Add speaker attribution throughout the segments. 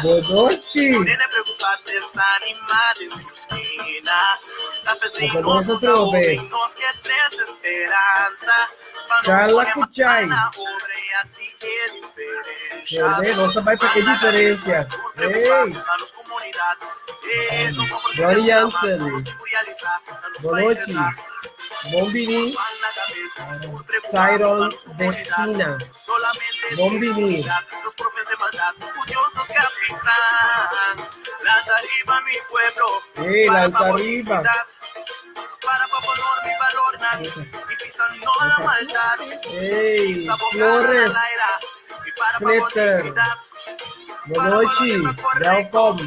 Speaker 1: Bonochi. Ata nos atrobe. Charla ku Chai. Tende, nos ta bai pa e diferencia. Hey! Johnny Jansen. Bonochi. Bon bini. Tyron Bertina. Bon bini. Hey, lanta riba. Hey, Flores. Flitter. Bonochi. Welkom.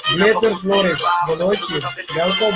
Speaker 1: Glitter Flores, bonochi, welkom.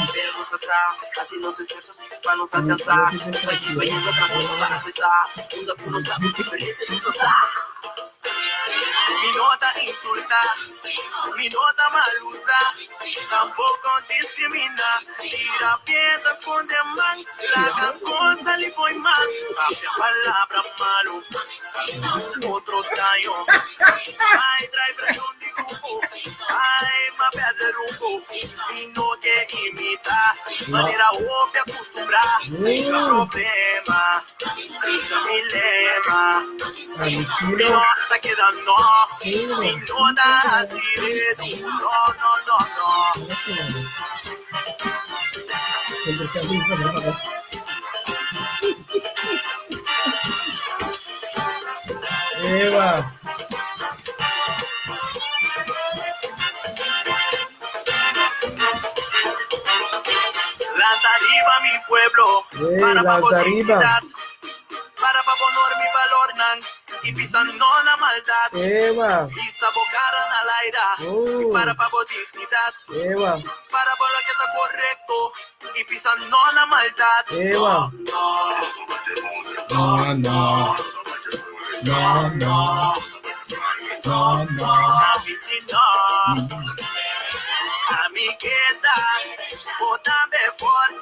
Speaker 1: Eva. Hey, lanta riba. Eva. Oh. Eva. Eva.
Speaker 2: No, no. No, no. No, no.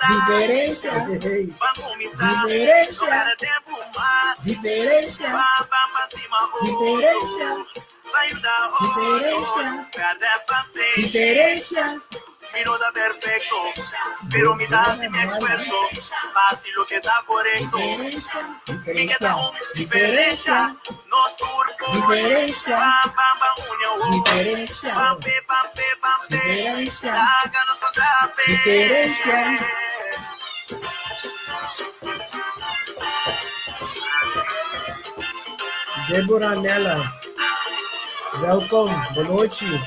Speaker 3: Diferencia.
Speaker 1: Hey.
Speaker 3: Diferencia. Diferencia. Diferencia. Diferencia. Diferencia. Diferencia. Diferencia. Diferencia. Diferencia. Diferencia. Diferencia.
Speaker 1: Deborah Nella. Welkom, bonochi.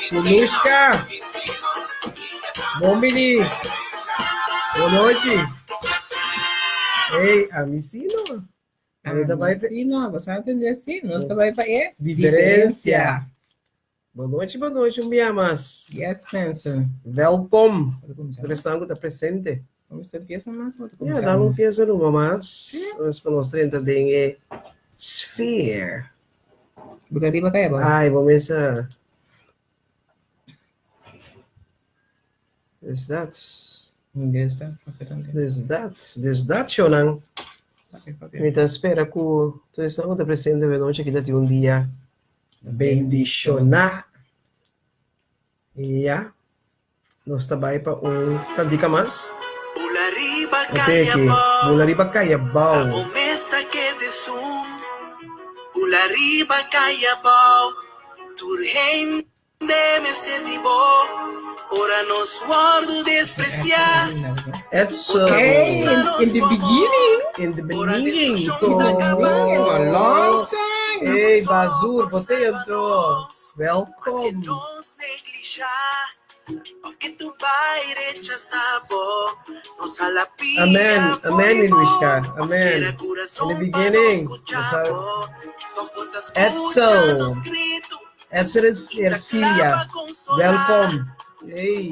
Speaker 1: Kunushka. Bon bini. Bonochi. Hey, ami si no. Ami ta bai
Speaker 3: Si no, bo sa entende si. Nos ta bai pa e
Speaker 1: Diferencia. Bonochi, bonochi, un bia mas.
Speaker 3: Yes, Spencer.
Speaker 1: Welkom. Tur esnan ku ta presente.
Speaker 3: Vamos ter pieza mas? Vamos
Speaker 1: Ja, dame un pieza numa mas. Nos pa nos 30 den e sphere.
Speaker 3: Bula riba kaya ba?
Speaker 1: Ai, bo mesa. Dus dat.
Speaker 3: Dus dat, papia
Speaker 1: Dus dat. Dus dat, shownan. Mi ta spera ku tur esnan ku ta presente e nochi aki ta tin un dia bendishoná. Ya. Nos ta bai pa un kantika mas. Ate aki, Bula riba kaya bou. Edson.
Speaker 3: Hey, in the beginning.
Speaker 1: In the beginning.
Speaker 3: A long time.
Speaker 1: Hey, Bazur, botei anto. Welkom. Amen. Amen, Luisca. Amen. In the beginning. Edsel. Edsel is Ercilia. Welkom. Hey.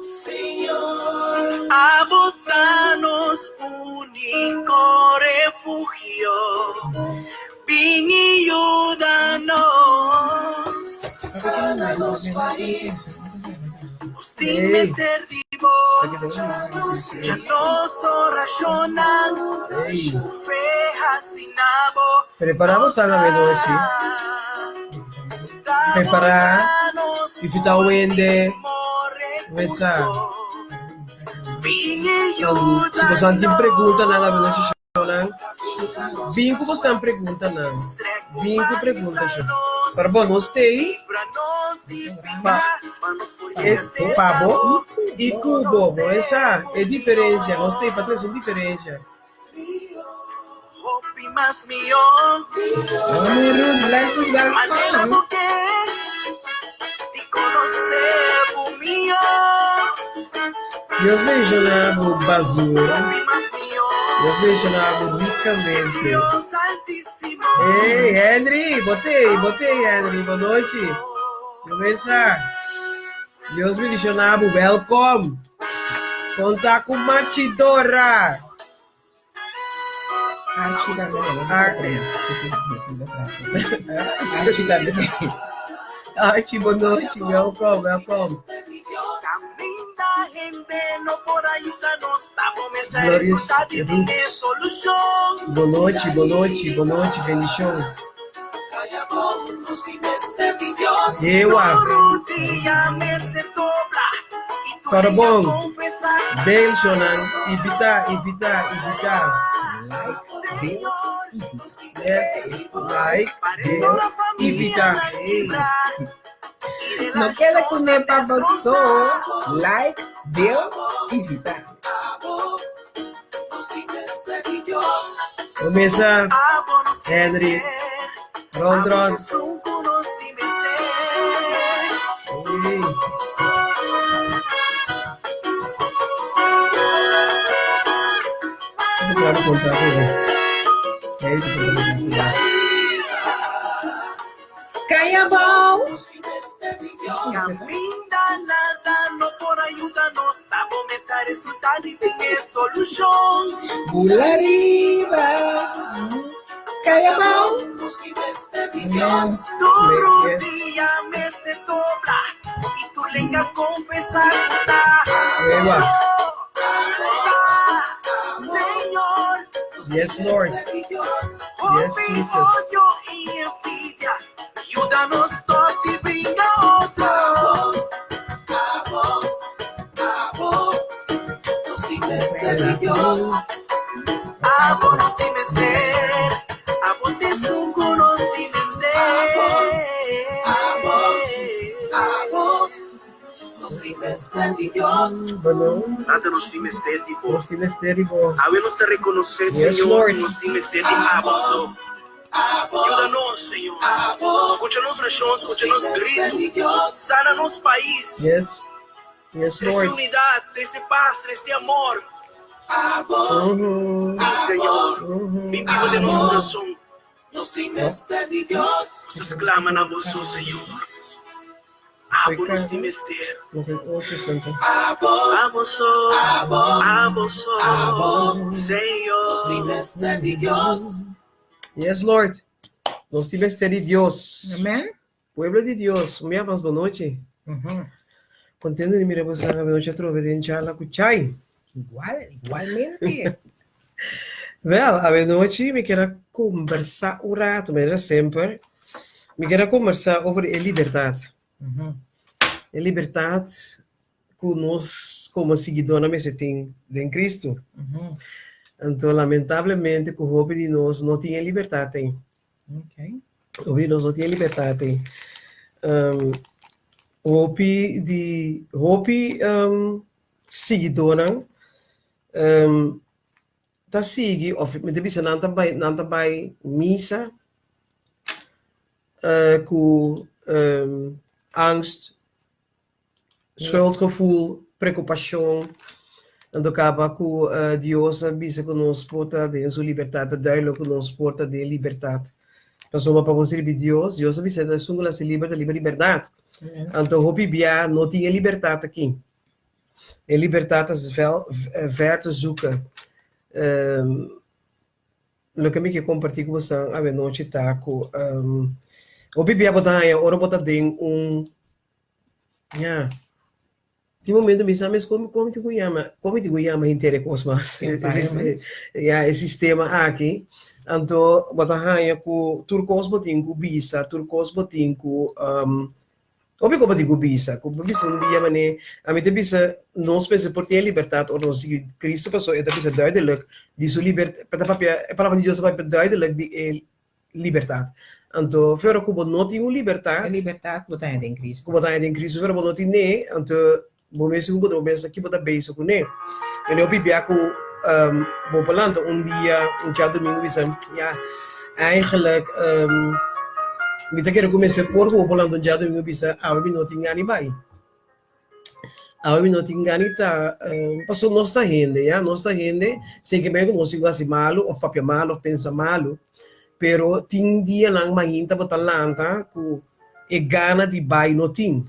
Speaker 4: Señor, abotanos único refugio, bin y ayúdanos. Sana nos país,
Speaker 1: Hey. Hey. Preparamos a la noche. Preparar. Invita o Wende. Mesa. Si você não tem pergunta na noite, não. Bingo você não pergunta não. Bingo pergunta já. Para bom, nós tem pa, é, pabo e cubo. Essa é diferença. Nós tem para trazer diferença.
Speaker 3: Amor, blessings, welcome.
Speaker 1: Dios bendicionado basura. Dios bendicionado ricamente. Ei, Henry, botei, botei, Henry. Boa noite. Começa. Dios bendicionado, welcome. Conta com Machidora.
Speaker 3: Archie también.
Speaker 1: Archie, boa noite. Welcome, welcome. Glórias Ruth. Boa noite, boa noite, boa noite, bendição. Ewa. Para bom. Bendicionan. Invita, invita, invita. Yes, like, deel, invita. Hey.
Speaker 3: No queda con el papazo. Like, deel y vital.
Speaker 1: Começa, Henry. Ron, Ron. Hey. Vou contar com ele. Hey,
Speaker 3: Calla bom. Bula arriba. Calla bom.
Speaker 1: Ewa. Yes, Lord. Yes, Jesus. Bueno,
Speaker 4: Tata nos tin mester di bo.
Speaker 1: nos tin mester di bo.
Speaker 4: Awe nos ta rekonosé,
Speaker 1: Yes,
Speaker 4: Señor,
Speaker 1: Lord.
Speaker 4: nos tin mester di abo so. Yuda nos, Señor. Skucha nos orashon, skucha nos gritu. Sana nos pais.
Speaker 1: Yes. Yes,
Speaker 4: Trese
Speaker 1: Lord.
Speaker 4: unidat, trese pas, trese amor. Señor, bin biba den nos kurason. Nos ta sklama na bo so, Señor. Abo nos tin mester. Abo so, abo so, Señor.
Speaker 1: Yes, Lord. Nos tin mester di Dios.
Speaker 3: Amen.
Speaker 1: Pueblo di Dios, un bia mas bon nochi. Contento di mira boso awe nochi atrobe den charla cu Chai.
Speaker 3: Igual, igualmente.
Speaker 1: Wel, awe nochi mi kier a combersa un rato, manera semper, mi kier a combersa over e libertad. E libertad cu nos como siguidornan mester tin den Cristo. Anto lamentablemente ku hopi di nos no tin e libertat ei. Hopi di nos no tin e libertat ei. Hopi di hopi siguidónan ta sigui òf mi ta bisa nan ta bai nan ta bai misa ku angst, schuldgevoel, preokupashon. Anto kaba ku Dios a bisa ku nos por ta den su libertat, ta duidelijk ku nos por ta den libertat. Pasobra pa bo sirbi Dios, Dios a bisa esun ku lo hasi liber ta liber di bèrdat. Anto hopi bia no tin e libertat aki. E libertat ta ver te zoeken. Loke mi ke kompartí ku bosan awenochi ta ku hopi bia bo ta haña ora bo ta den un, ya, tin momento mi sa mes kon kon mi tin ku yama, kon mi tin ku yama henter e kos mas, ya, e sistema aki. Anto bo ta haña ku tur kos bo tin ku bisa, tur kos bo tin ku Hopi ku bo tin ku bisa, ku bo bisa un dia manera, ami ta bisa nos mester por tin e libertat ora nos sigui Cristo pasobra e ta bisa duidelijk di su libert, e ta papia, e palabra di Dios ta papia duidelijk di e libertat. Anto fuera ku bo no tin un libertat,
Speaker 3: E libertat bo ta haña den Cristo.
Speaker 1: ku bo ta haña den Cristo, fuera bo no tin'é, anto bo mes tin ku puntra bo mes ki bo ta bezig kuné. Mene hopi bia ku bo por lanta un dia, un djadumingu bisa, ya, eigenlijk mi ta kere ku mester por ku bo por lanta un djadumingu bisa, awe mi no tin gana di bai. Awe mi no tin gana di ta, pasobra nos ta hende, ya, nos ta hende, sin ke mei ku nos tin ku hasi malu òf papia malu òf pensa malu, pero tin dianan mainta bo ta lanta ku e gana di bai no tin.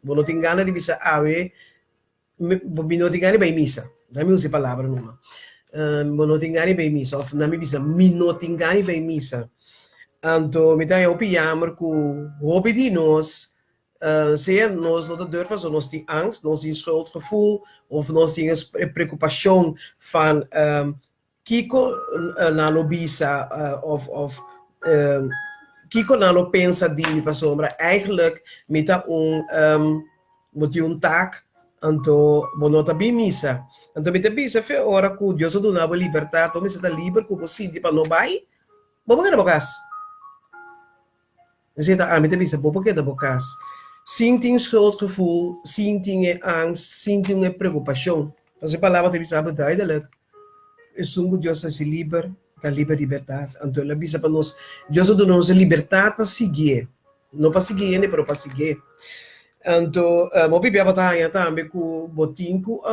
Speaker 1: Bo no tin gana di bisa awe, mi no tin gana di bai misa. Na mi usa e palabra numa. Bo no tin gana di bai misa of na mi bisa mi no tin gana di bai misa. Anto mi ta haña hopi yamer ku hopi di nos sea nos no ta durf pasobra nos tin angst, nos tin schuldgevoel of nos tin e preokupashon van Kiko nan lo bisa of of kiko nan lo pensa di mi pasobra eigenlijk mi ta un bo tin un taak anto bo no ta bin misa. Anto mi ta bisa fe ora ku Dios a duna bo libertat bo mester ta liber ku bo sinti pa no bai bo por keda bo kas. Esei ta ami ta bisa bo por keda bo kas sin tin schuldgevoel, sin tin e angst, sin tin e preokupashon. Pasobra e palabra ta bisa bo duidelijk. Esun ku Dios hasi liber, ta liber di bèrdat. Anto el a bisa pa nos, Dios a duna nos e libertat pa siguié. No pa sigui hende, pero pa siguié. Anto, hopi bia bo ta haña tambe ku bo tin ku,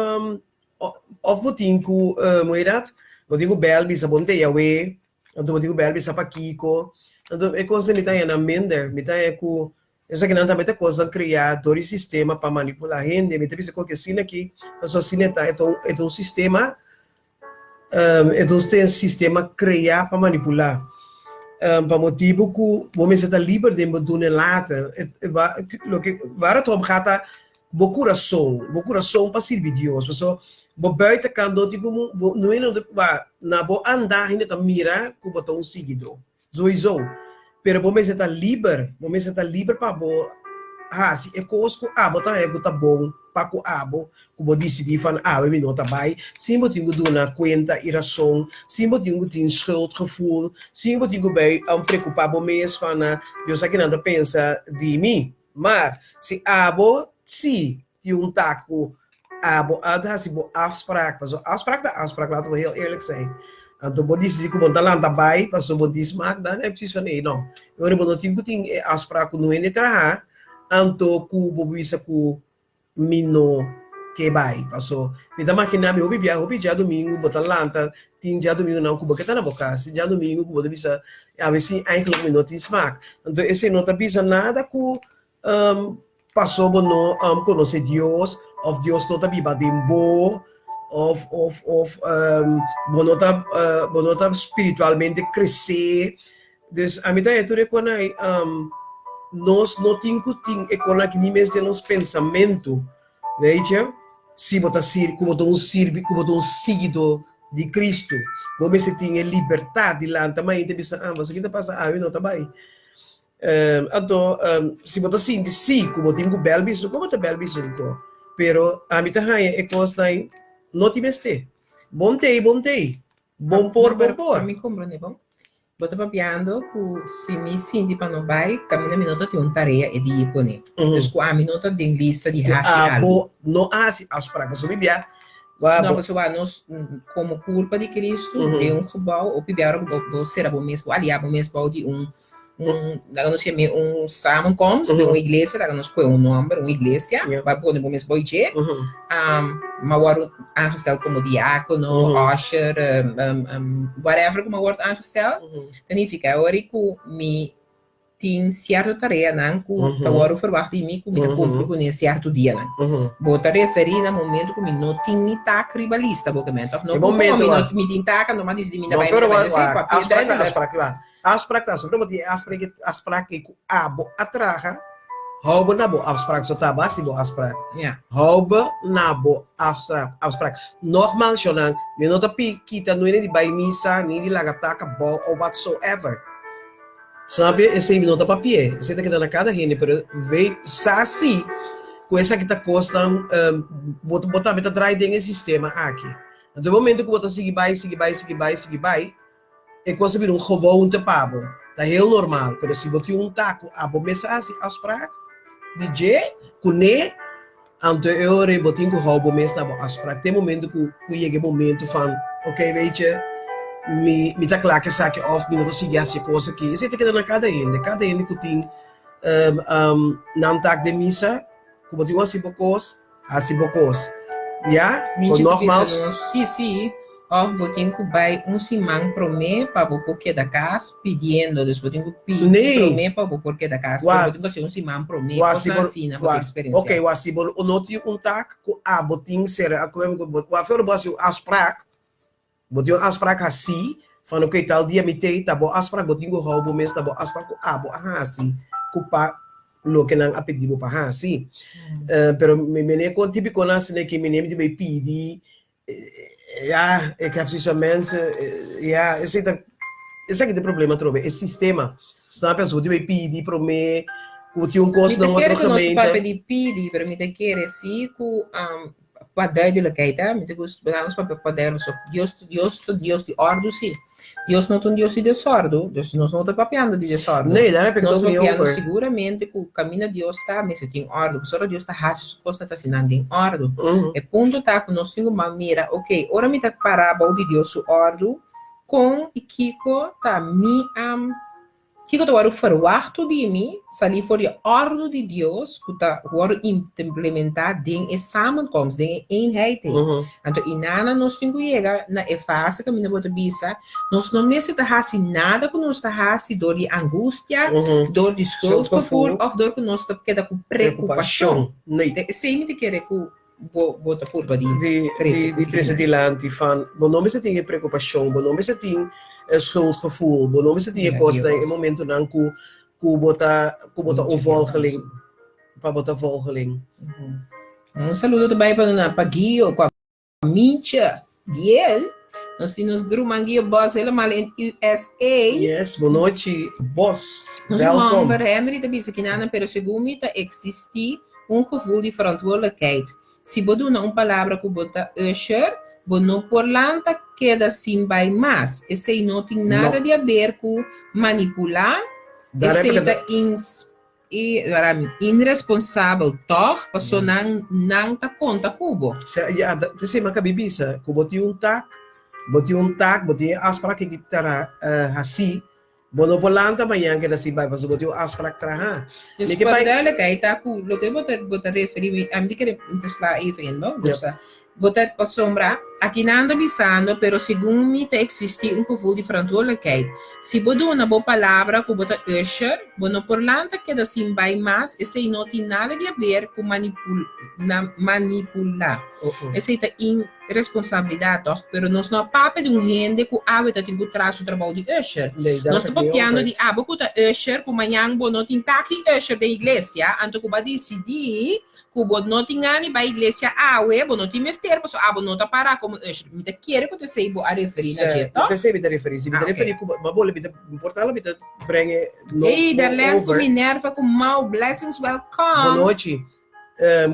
Speaker 1: òf bo tin ku, hoe heet dat? Bo tin ku bèl bisa bo n'te Yahweh, anto bo tin ku bèl bisa pakiko. Anto e kos ei mi ta haña nan minder. Mi ta haña ku Esakinan tambe ta kosnan kreá dor di sistema pa manipulá hende. Mi ta bisa ku asina aki, pasobra asina e ta, e ta un, e ta un sistema, e ta un sistema kreá pa manipulá. Pa motibu ku bo mester ta liber den bo duna e later. Loke, waar het om gaat ta bo kurason, bo kurason pa sirbi Dios. Pasobra bo buitenkant no tin komo, bo no hende no ta, na bo andá hende ta mira ku bo ta un siguidó. Zoizo. Pero bo mester ta liber, bo mester ta liber pa bo hasi e kos ku abo ta haña ku ta bon pa ku abo, ku bo disidí van awe mi no ta bai, sin bo tin ku duna kuenta i rason, sin bo tin ku tin schuldgevoel, sin bo tin ku bai preokupá bo mes van Dios a kinan ta pensa di mi. Maar si abo si tin un tak ku abo a hasi bo afspraak, pasobra afspraak ta afspraak, laten we heel eerlijk zijn. Anto bo disidi ku bo ta lanta bai pasobra bo tin smaak, dan heb je zoiets van ey no. E ora bo no tin ku tin e afspraak ku no hende traha, anto ku bo bisa ku mi no ke bai. Paso mi ta makina mi hopi bia, hopi djadumingu bo ta lanta, tin djadumingunan ku bo ke ta na bo kas, tin djadumingu ku bo ta bisa awe si eigenlijk mi no tin smaak. Anto esei no ta bisa nada ku Paso bo no konosé Dios, òf Dios no ta biba den bo, òf òf òf bo no ta bo no ta spiritualmente kresé. Dus ami ta haña tur e kosnan ei, nos no tin ku tin e kosnan aki ni mes den nos pensamentu, weet je, si bo ta sirbi ku bo ta un sirbi ku bo ta un siguidó di Cristo, bo mester tin e libertat di lanta mainta i bisa, ah, esaki ta pasa awe no ta bai. Anto, si bo ta sinti sí ku bo tin ku bèl bisu, kon bo ta bèl bisu anto? Pero ami ta haña e kosnan no tin mester. Bon tei, bon tei. Bon por, bon por.
Speaker 3: Pa mi comprende bon. Bo ta papiando ku si mi sinti pa no bai, kaminda mi no ta tin un tarea e dia pone. Dus ku ami no ta den lista di
Speaker 1: Ku
Speaker 3: hasi algu.
Speaker 1: abo no a hasi afspraak. Pasobra mi bia, wa
Speaker 3: No,
Speaker 1: bo.
Speaker 3: pasobra nos komo kurpa di Kristu den un gebou, hopi bia ora ku bo bo sera bo mes, bo aliá bo mes bou di un un laga nos yam'é un samenkomst den un iglesia, laga nos kohe un nòmber, un iglesia, bo a pone bo mes bou dje, mi a wòrdu aangesteld komo diákono, usher, whatever ku mi a wòrdu aangesteld, ta nifiká ora ku mi tin sierto tareanan ku ta wòrdu ferwagt di mi ku mi ta kumpli kuné sierto dianan. Bo ta referí na momento ku mi no tin mi tak riba lista, bo ke men tòg? No ku komo mi no mi tin tak anto mi a disidi mi ta bai, mi ta bai, no sé, papia duidelijk.
Speaker 1: Afspraak ta afspraak. Bo tin e afspraak e afspraak ei ku abo a traha, hou bo na bo afspraak. So ta basi bo afspraak.
Speaker 3: Ja.
Speaker 1: Hou bo na bo afspraak, afspraak. Nogmaals, shownan, mi no ta pi kita nuene di bai misa, ni di laga taka bou or whatsoever. Snap je? Esei mi no ta papi'é. Esei ta keda na kada hende, pero weet, sa si ku esaki ta kosnan, bo bo tambe ta draai den e sistema aki. Anto e momento ku bo ta sigui bai, sigui bai, sigui bai, sigui bai, E kos a bira un gewoonte pa bo. Ta heel normal, pero si bo tin un tak ku abo mes a hasi afspraak di dje kuné, anto e ora ei bo tin ku hou bo mes na bo afspraak te momento ku ku yega e momento van, ok weet je, mi mi ta kla ku esaki òf mi no ta sigui hasi e kos aki. Esei ta keda na kada hende, kada hende ku tin nan tak den misa, ku bo tin ku hasi bo kos, Hasi bo kos. Ya,
Speaker 3: Minchi
Speaker 1: bo
Speaker 3: ta bisa
Speaker 1: nogmaals.
Speaker 3: nos, Sí, sí, òf bo tin ku bai un siman promé pa bo por keda kas pidiendo. Dus bo tin ku pidi
Speaker 1: Nee.
Speaker 3: promé pa bo por keda kas.
Speaker 1: Wa.
Speaker 3: Pero bo tin ku hasi un siman promé,
Speaker 1: Wa si
Speaker 3: kosnan
Speaker 1: bo,
Speaker 3: asina bo ta
Speaker 1: wa,
Speaker 3: eksperensiá.
Speaker 1: oké, wa si bo no tin un tak ku abo tin sera, ku bo, wa afuera bo hasi un afspraak, Bo tin un afspraak hasí van oké tal dia mi tei ta bo afspraak bo tin ku hou bo mes ta bo afspraak ku abo a hasi ku pa loke nan a pidi bo pa hasi. Pero mi mene kon tipiko nan asina ke mene mi tin bai pidi ya ik heb zoiets van mensen ya esei ta esaki ta e problema atrobe e sistema snap je bo tin bai pidi prome ku tin un kos
Speaker 3: Mi ta
Speaker 1: na un
Speaker 3: kere
Speaker 1: otro
Speaker 3: ku nos ta
Speaker 1: gemeente.
Speaker 3: papia di pidi pero mi ta kere si ku Pa duidelijkheid, hè, mi ta gusta nos papia pa duidelijk, so Dios, Dios ta Dios di òrdu sí. Dios no ta un Dios di desòrdu, dus nos no ta papiando di desòrdu.
Speaker 1: Nee, daar heb ik het
Speaker 3: Nos
Speaker 1: ook niet
Speaker 3: papiando
Speaker 1: over.
Speaker 3: siguramente ku kaminda Dios ta mester tin òrdu, pasobra ora Dios ta hasi su kosnan ta hasi nan den òrdu. E punto ta ku nos tin ku ban mira, oké, ora mi ta pará bou di Dios su òrdu, kon i kiko ta mi Kiko ta wòrdu ferwachtu di mi salí for di e òrdu di Dios ku ta wòrdu implementá den e samenkomst, den e eenheid ei? Anto inana nos tin ku yega na e fase kaminda bo ta bisa, nos no mester ta hasi nada ku nos ta hasi dor di angustia, dor di schuldgevoel òf dor ku nos ta keda ku preokupashon. Esei mi ta kere ku bo bo ta purba di trese
Speaker 1: di trese dilanti van bo no mester tin e preocupacion, bo no mester tin e schuldgevoel, bo no mester tin e cos den e momentonan cu cu bo ta cu bo ta un volgeling, pa bo ta volgeling.
Speaker 3: Un saludo ta bai pa na pa Gio cu a Micha Giel, nos tin nos gruman Gio Bos helemaal in USA.
Speaker 1: Yes, bonochi Bos,
Speaker 3: Nos
Speaker 1: welkom.
Speaker 3: homber Henry ta bisa kinana pero segun mi ta existi un gevoel di verantwoordelijkheid. Si bo duna un palabra ku bo ta usher, bo no por lanta keda sin bai mas. Esei no tin nada
Speaker 1: No.
Speaker 3: di haber ku manipulá,
Speaker 1: Daar heb
Speaker 3: esei
Speaker 1: ik het
Speaker 3: ta ins i irresponsabel tòg, paso nan nan ta konta ku bo.
Speaker 1: Sa, ja, dat is ma kabi bisa, ku bo tin un tak, bo tin un tak, bo tin e afspraak ki tara hasi, bo no por lanta mañan keda sin bai, pasobra bo tin un afspraak traha.
Speaker 3: Dus
Speaker 1: Mi ke
Speaker 3: pa
Speaker 1: bai.
Speaker 3: duidelijkheid ta ku loke bo ta bo ta referí, mi ami di kere mi ta sla even in, no?
Speaker 1: Ja.
Speaker 3: Dus bo ta pasobra aki nan ta bisando, pero segun mi ta eksistí un gevoel di verantwoordelijkheid. Si bo duna bo palabra ku bo ta usher, bo no por lanta keda sin bai mas, esei no tin nada di haber ku manipulá. Esei ta irresponsabilidat tòg? Pero nos no a papia di un hende ku awe ta tin ku traha su trabou di usher. Nos ta papiando di abo ku ta usher, ku mañan bo no tin taki usher den iglesia, anto ku bo a disidí Ku bo no tin gana di bai iglesia awe, bo no tin mester pasobra abo no ta pará komo usher. Mi ta kere ku ta esei bo a referí na dje,
Speaker 1: Ta
Speaker 3: tòg?
Speaker 1: esei mi ta referí. Si mi ta
Speaker 3: Ah,
Speaker 1: referí
Speaker 3: oké.
Speaker 1: ku bo bole, mi ta por tal mi ta brenga e no
Speaker 3: Hey,
Speaker 1: no
Speaker 3: Darlene ku
Speaker 1: over.
Speaker 3: Minerva ku Mau, blessings, welcome.
Speaker 1: Bonochi.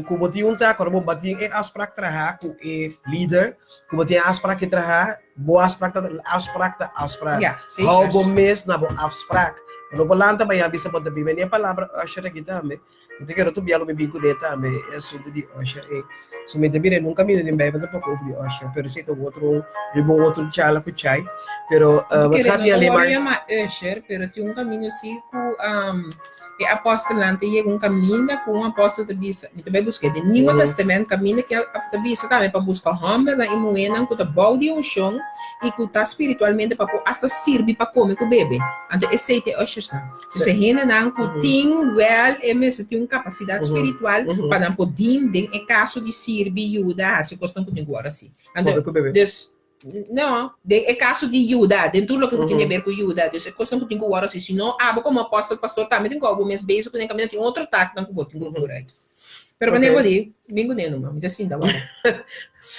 Speaker 1: Ku bo tin un ta ora bo batin e afsprak traha ku e lider, ku bo tin e afsprak ke traha, bo afsprak ta afsprak ta afsprak.
Speaker 3: Ja, zeker.
Speaker 1: Hou bo mes na bo afsprak. Bo no por lanta mañana bisa bo ta bin. Mi e palabra usher aki tambe. Mi ta kere otro bia lo mi bin kuné tambe e asuntu di usher ei. So mi ta bira nunka mira den Bijbel tampoco over di usher, pero esei ta otro riba un otro charla ku chai. Pero
Speaker 3: Mi
Speaker 1: het
Speaker 3: kere
Speaker 1: gaat
Speaker 3: no
Speaker 1: niet
Speaker 3: ta
Speaker 1: alleen
Speaker 3: wòrdu
Speaker 1: maar
Speaker 3: yama usher, pero tin un kaminda si ku E apòstelnan ta yega un kaminda ku un apòstel ta bisa, mi ta bai buska den Nieuwe Testament, kaminda ku ta bisa tambe pa buska hòmbernan i muhénan ku ta bou di unshon i ku ta spiritualmente pa por asta sirbi pa kome ku bebe. Anto esei ta e ushersnan. Dus e hendenan ku tin wèl e mester tin un kapasidat spiritual pa nan por din den e kaso di sirbi, yuda, hasi kosnan ku tin ku wòrdu hasi. Anto, dus. No, den e kaso di yuda, den tur loke ku tin keber ku yuda, dus e kosnan ku tin ku wòrdu hasi. Si no, abo komo apòstel, pastor tambe tin ku hou bo mes bezig ku den kaminda, tin otro taknan ku bo tin ku kura. Pero manera bo di, bin kuné numa, mi ta sinta wak.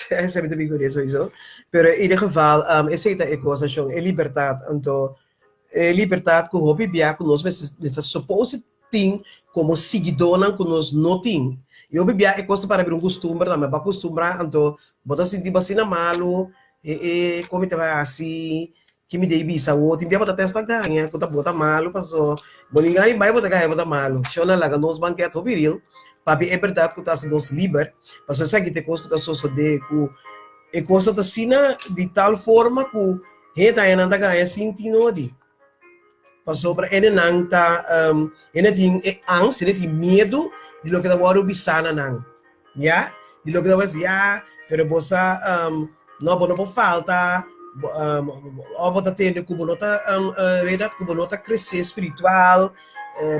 Speaker 1: Esei mi ta bin kuné souiso. Pero in ieder geval, esei ta e kos, nashon, e libertat. Anto, e libertat ku hopi bia ku nos mester mester supose tin komo siguidónan ku nos no tin. I hopi bia e kos ta para bira un kustumber tambe. Bo a kustumbrá, anto bo ta sinti bo asina malu, e e kon mi ta bai hasi, ki mi dei bisa awor. Tin bia bo ta testa gaña ku ta bo ta malu paso bo ni gaña bai bo ta gaña bo ta malu. Shona laga nos banket hopi ril papia e bèrdat ku ta hasi nos liber, paso esaki ta e kos ku ta sosodé ku e kos ta asina di tal forma ku hende ta haña nan ta gaña sin tin nodi. Pasobra hendenan ta, hende tin e angst, hende tin miedu di loke ta wòrdu bisá na nan. Ya, di loke ta wòrdu bisá, ya, pero bo sa, no, bo no por falta, òf bo ta tende ku bo no ta, weet dat, ku bo no ta kresé spiritual,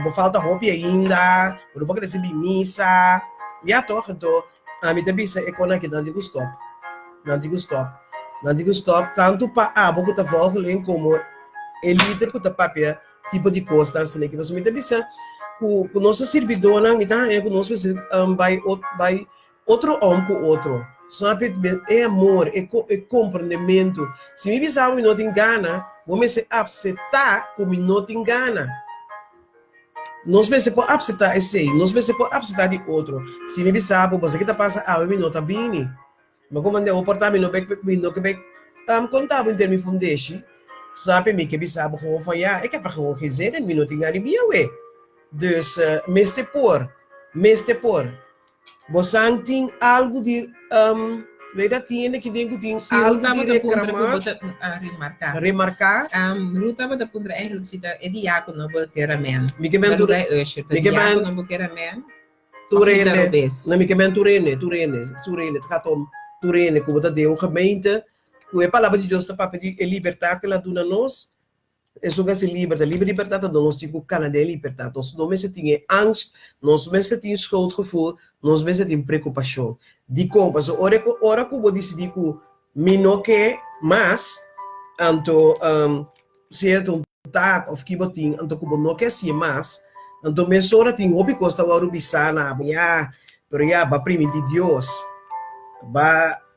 Speaker 1: bo falta hopi ainda, bo no por kresé bin misa. Ya tòg, anto ami ta bisa e kon aki nan tin ku stòp, nan tin ku stòp, nan tin ku stòp tantu pa abo ku ta vòlgeling komo e lider ku ta papia tipo di kosnan asina aki. Pasobra mi ta bisa ku ku nos ta sirbidónan, mi ta haña ku nos mester bai bai otro om ku otro. Snap je? E amor, e e komprendementu. Si mi bisa bo mi no tin gana, bo mester apseptá ku mi no tin gana. Nos mester por apseptá esei. Nos mester por apseptá di otro. Si mi bisa bo, bo sa ki ta pasa awe mi no ta bini. Ma ku manda por ta mi no bek mi no ke bek konta bo inter mi fundeshi, sabi mi ke bisa bo gewoon van ja, ik heb er gewoon geen zin in, mi no tin gana di bia awe. Dus mester por, mester por. Bo san tin algu di weet dat tin hende ki den ku tin
Speaker 3: Si Ruth
Speaker 1: algu di
Speaker 3: tabata puntra ku
Speaker 1: reclamar,
Speaker 3: bo ta remarká.
Speaker 1: remarká.
Speaker 3: Ruth tabata puntra eigenlijk si ta e diákono bo kier amen.
Speaker 1: Mi ke men
Speaker 3: Na
Speaker 1: tur
Speaker 3: lugar e usher, ta
Speaker 1: mi ke men
Speaker 3: diákono bo kier amen?
Speaker 1: Tur
Speaker 3: Of mi ta
Speaker 1: hende,
Speaker 3: robes?
Speaker 1: no mi ke men tur hende, tur hende, tur hende, het gaat om tur hende ku bo ta den un gemeente, ku e palabra di Dios ta papia di e libertat ku el a duna nos, esun ku a hasi liber, ta liber libertat anto nos tin ku kana den e libertat, nos no mester tin e angst, nos mester tin schuldgevoel, nos mester tin preokupashon. Dikon? Pasobra ora ku ora ku bo disidí ku mi no ke mas, anto sea ta un taak of ki bo tin, anto ku bo no ke hasié mas, anto mesora tin hopi kos ta wòrdu bisá na bo, ya, pero ya, bo a primintí Dios, bo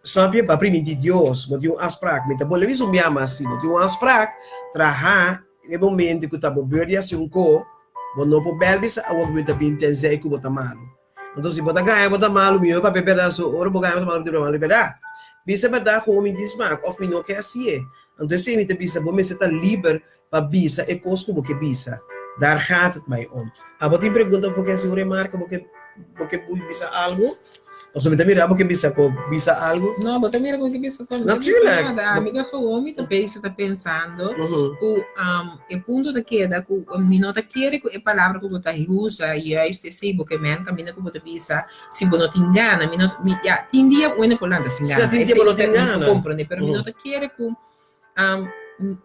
Speaker 1: snap je, bo a primintí Dios, bo tin un afsprak, mi ta bolbe bisa un bia mas, si bo tin un afsprak, traha e momento ku ta bo beurt di hasi un ko, bo no por bèl bisa awor ku mi ta bin tenzij ku bo ta malu. Anto si bo ta gaña bo ta malu, mihó papia bèrdat, so ora bo gaña bo ta malu, bo ta malu bèrdat. Bisa bèrdat ku mi tin smak òf mi no ke hasié. Anto esei mi ta bisa, bo mester ta liber pa bisa e kos ku bo ke bisa. Daar gaat het mij om. Abo tin pregunta òf bo ke hasi un remarka, bo ke bo ke bisa algu? Pasobra mi ta mira bo ke bisa ku bisa algu.
Speaker 3: No, bo ta mira ku mi ke bisa ku mi ta bisa nada. Ami ta gewoon mi ta bezig ta pensando ku e punto ta keda ku mi no ta kere ku e palabra ku bo ta usa juist esei bo ke men kaminda ku bo ta bisa si bo no tin gana. Mi no mi ya tin dia un hende por lanta sin gana.
Speaker 1: Tin dia bo no tin gana.
Speaker 3: Esei mi por komprende pero mi no ta kere ku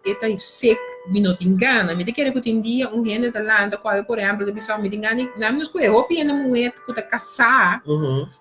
Speaker 3: E ta sek, mi no tin gana. Mi ta kere ku tin dia un hende ta lanta ku awe, por ehèmpel, ta bisa, mi tin gana di, nan nos kohe hopi hende muhé ku ta kasá,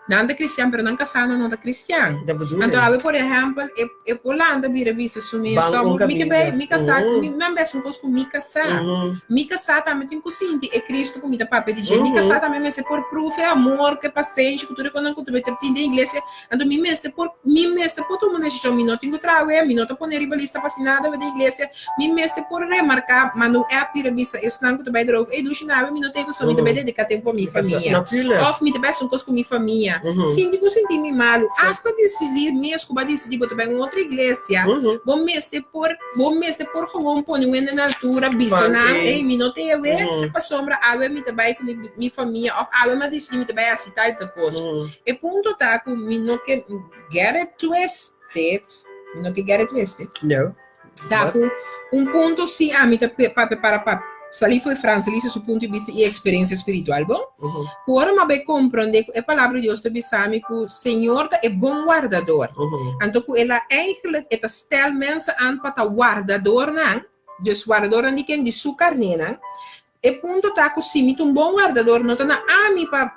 Speaker 3: nan ta kristian, pero nan kasá nan no ta kristian. Anto awe, por ehèmpel, e e por lanta bira bisa su mes, mi ke bai, mi kasá, mi nan bes un kos ku mi kasá. Mi kasá tambe tin ku sinti e Kristu ku mi ta papia di dje. Mi kasá tambe mester por pruf e amor, ku e pasenshi, ku tur e kosnan ku ta tin den iglesia. Anto mi mester por, mi mester por tuma un desishon, mi no tin ku traha wea, mi no ta pone riba lista pa hasi nada wea den iglesia, mi mester por. por remarká, manda un app i bisa esnan ku ta bai erover, ey dushi na awe mi no ta pasobra mi ta bai dediká tempu pa mi famia.
Speaker 1: Natuurlijk.
Speaker 3: Òf mi ta bai hasi un kos ku mi famia. Sinti ku sinti mi malu. Asta disidí mes ku bo a disidí bo ta bai un otro iglesia, bo mester por bo mester por gewoon pone un hende na altura bisa nan, ey mi no ta awe pasobra awe mi ta bai ku mi famia òf awe mi a disidí mi ta bai hasi tal i tal kos. E punto ta ku mi no ke get it twisted, mi no ke get it twisted.
Speaker 1: No.
Speaker 3: Ta ku un punto si ami ta papia para pa salí for Frans Elisa su punto di bista i eksperensia spiritual, bon? Ku ora mi a bai komprondé ku e Palabra di Dios ta bisa mi ku Señor ta e bon wardador. Anto ku el a eigentlik e ta stel mensen aan pa ta wardadornan, dus wardadornan di ken? Di su karnénan. E punto ta ku si mi ta un bon wardador no ta na ami pa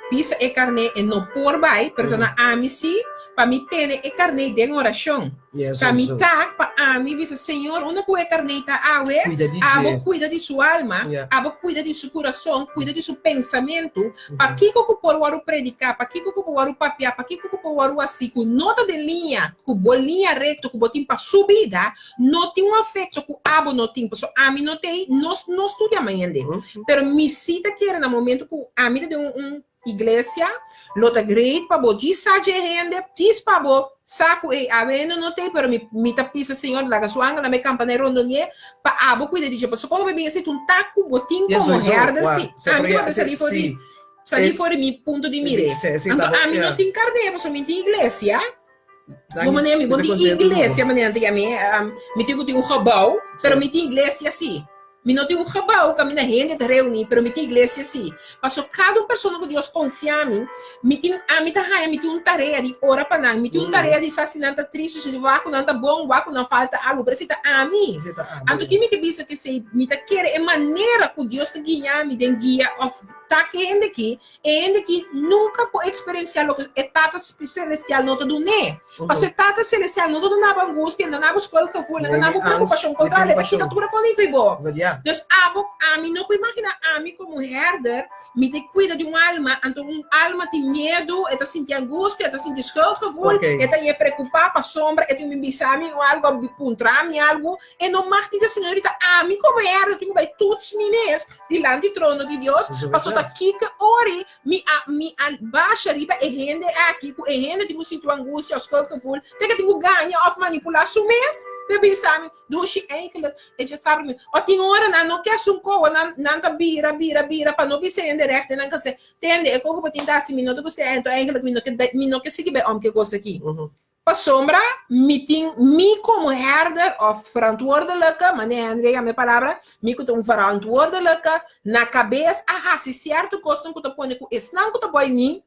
Speaker 3: bisa e karné e no por bai, pero ta na ami si pa mi tene e karné den orashon. Ta mi ta pa ami bisa, Señor, unda ku e karné ta awe, abo kuida di su alma, abo kuida di su kurason, kuida di su pensamentu, pakiko ku por wòrdu prediká, pakiko ku por wòrdu papiá, pakiko ku por wòrdu hasi ku no ta den liña ku bo liña rekto ku bo tin pa su bida, No tin un afecto cu abo no tin, pasobra ami no t'ey, no no studia ma hende. Pero mi si ta kere na momento cu ami ta den un un iglesia, lo ta great pa bo djis sa dje hende, djis pa bo sa cu ey awe hende no t'ey, pero mi mi ta pisa Señor laga su angelnan bay campa na e rondonié pa abo cuida di dje. Pasobra cuando bo bin esey ta un tak cu bo tin como herder si. Ami ta papia sali for di sali for di mi punto di mire. Anto ami no tin carne pasobra mi tin iglesia. Bo manera mi bo tin iglesia manera nan ta yama e, mi tin ku tin un gebou, pero mi tin iglesia si. Mi no tin un gebou kaminda hende ta reuní, pero mi tin iglesia si. Pasobra kada un persona ku Dios konfia mi, mi tin ami ta haña mi tin un tarea di ora pa nan, mi tin un tarea di sa si nan ta tristu, si wak ku nan ta bon, wak ku nan falta algu, pero esei ta ami. Anto ki mi ke bisa kesei, mi ta kere e manera ku Dios ta guia mi den guia òf ta ke hende aki, E hende ki nunka por eksperensiá loke e Tata Selestial no ta dun'é. Pasobra e Tata Selestial no ta duna bo angustia, no ta duna bo skuldgevoel, no ta duna bo preokupashon. Kontrario, e ta kita tur e kos di bo. Dus abo, ami no por imaginá ami komo herder, mi ta kuida di un alma, anto un alma tin miedu, e ta sinti angustia, e ta sinti skuldgevoel, e ta yé preokupá pasobra e tin bin bisa mi algu, a puntra mi algu. E no mag di ta señorita, ami komo herder tin ku bai toets mi mes dilanti trono di Dios, paso ta kiko ori mi a mi a basha riba e hende aki ku e hende tin ku sinti un angustia of skuldgevoel, te ke tin ku gaña of manipulá su mes pa bisa mi, dushi eigenlijk e dje sabri mi. O tin ora nan no ke sun koho, nan nan ta bira bira bira pa no bisa hende recht den nan kase, tende e koko bo tin ta hasi mi no ta gusta e, enton eigenlijk mi no ke mi no ke sigui bai om ke kos aki. Pasobra mi tin mi komo herder òf verantwoordelijke, manera Henry a yama e palabra, mi ku ta un verantwoordelijke, na kabes a hasi sierto kosnan ku ta pone ku esnan ku ta boi mi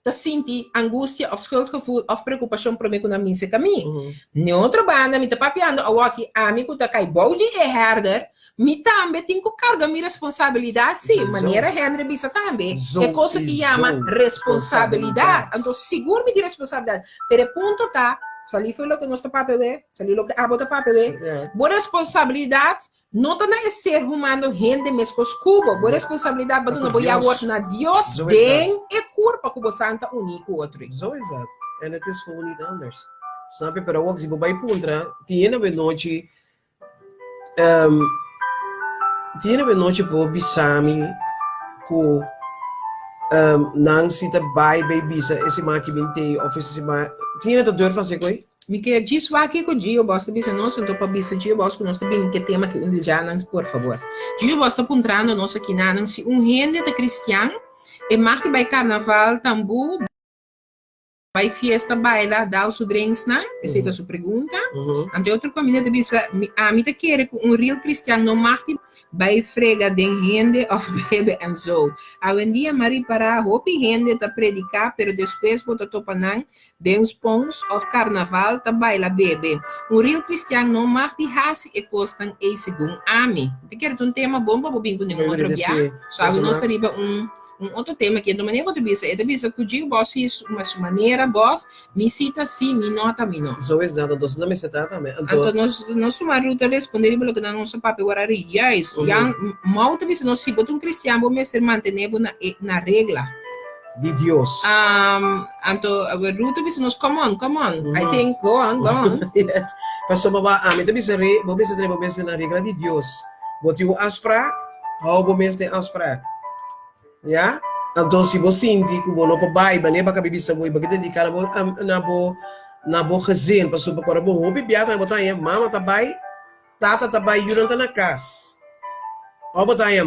Speaker 3: ta sinti angustia òf schuldgevoel òf preokupashon promé ku nan binse ka mi. N'e otro banda mi ta papiando awoki ami ku ta kai bou di e herder, Mi tambe tin ku karga mi responsabilidat, sí, manera Henry bisa tambe, e cosa ki yama responsabilidat. Anto sigur mi tin responsabilidat, pero e punto ta, salí for loke nos ta papia awe, salí loke abo ta papia awe, bo responsabilidat no ta na e ser humano hende meskos ku bo, bo responsabilidat bo duna bo yawor na Dios den e kurpa ku bo san ta uní ku otro.
Speaker 1: Zo is dat. En het is gewoon niet anders. Snap je? Pero awor si bo bai puntra, tin hende awe nochi Um, tin hende nochi por bisa mi ku um, nan si ta bai bai bisa e siman ki bin tei of e siman tin hende ta durf hasi koi?
Speaker 3: Mi ke djis wak kiko Gio Bos ta bisa nos, anto pa bisa Gio Bos ku nos ta bin ke tema ki un di djanan, por fabor. Gio Bos ta puntrando nos akinanan si un hende ta kristian, e mag di bai karnaval, tambú, Bai fiesta baila dal su drinksnan? Esei ta su pregunta. Anto e otro kaminda ta bisa, mi ami ta kere ku un real kristian no mag di bai frega den hende òf bebe en zo. Awendia m'a ripará hopi hende ta prediká pero despues bo ta topa nan den spons òf karnaval ta baila bebe. Un real kristian no mag di hasi e kosnan ei segun ami. Mi ta kere ta un tema bon pa bo bin ku ningun otro bia. So awe nos ta riba un. Un otro tema ki e manera bo ta bisa, e ta bisa ku dje bos si su manera bos, mi si ta si, mi no ta mi no.
Speaker 1: Zo is dat, anto asina mester ta tambe.
Speaker 3: Anto Anto nos nos tuma ruta responde riba loke nan nos a papia wara ri. Juist, Jan Mou ta bisa nos si bo ta un cristian bo mester mantene bo na e na regla.
Speaker 1: Di Dios.
Speaker 3: Anto Ruth ta bisa nos come on, come on, I think go on, go on.
Speaker 1: Yes. Pasobra bo ami ta bisa re, bo mester tene bo mes den regla di Dios. Bo tin un afsprak, hou bo mes den afsprak. Ya? Anto si bo sinti ku bo no por bai, manera bo a kaba di bisa bo, i bo ke dediká na bo na bo na bo gezin, pasobra ora bo hopi biaha tambe bo ta haña mama ta bai, Tata ta bai, yunan ta na kas. Òf bo ta haña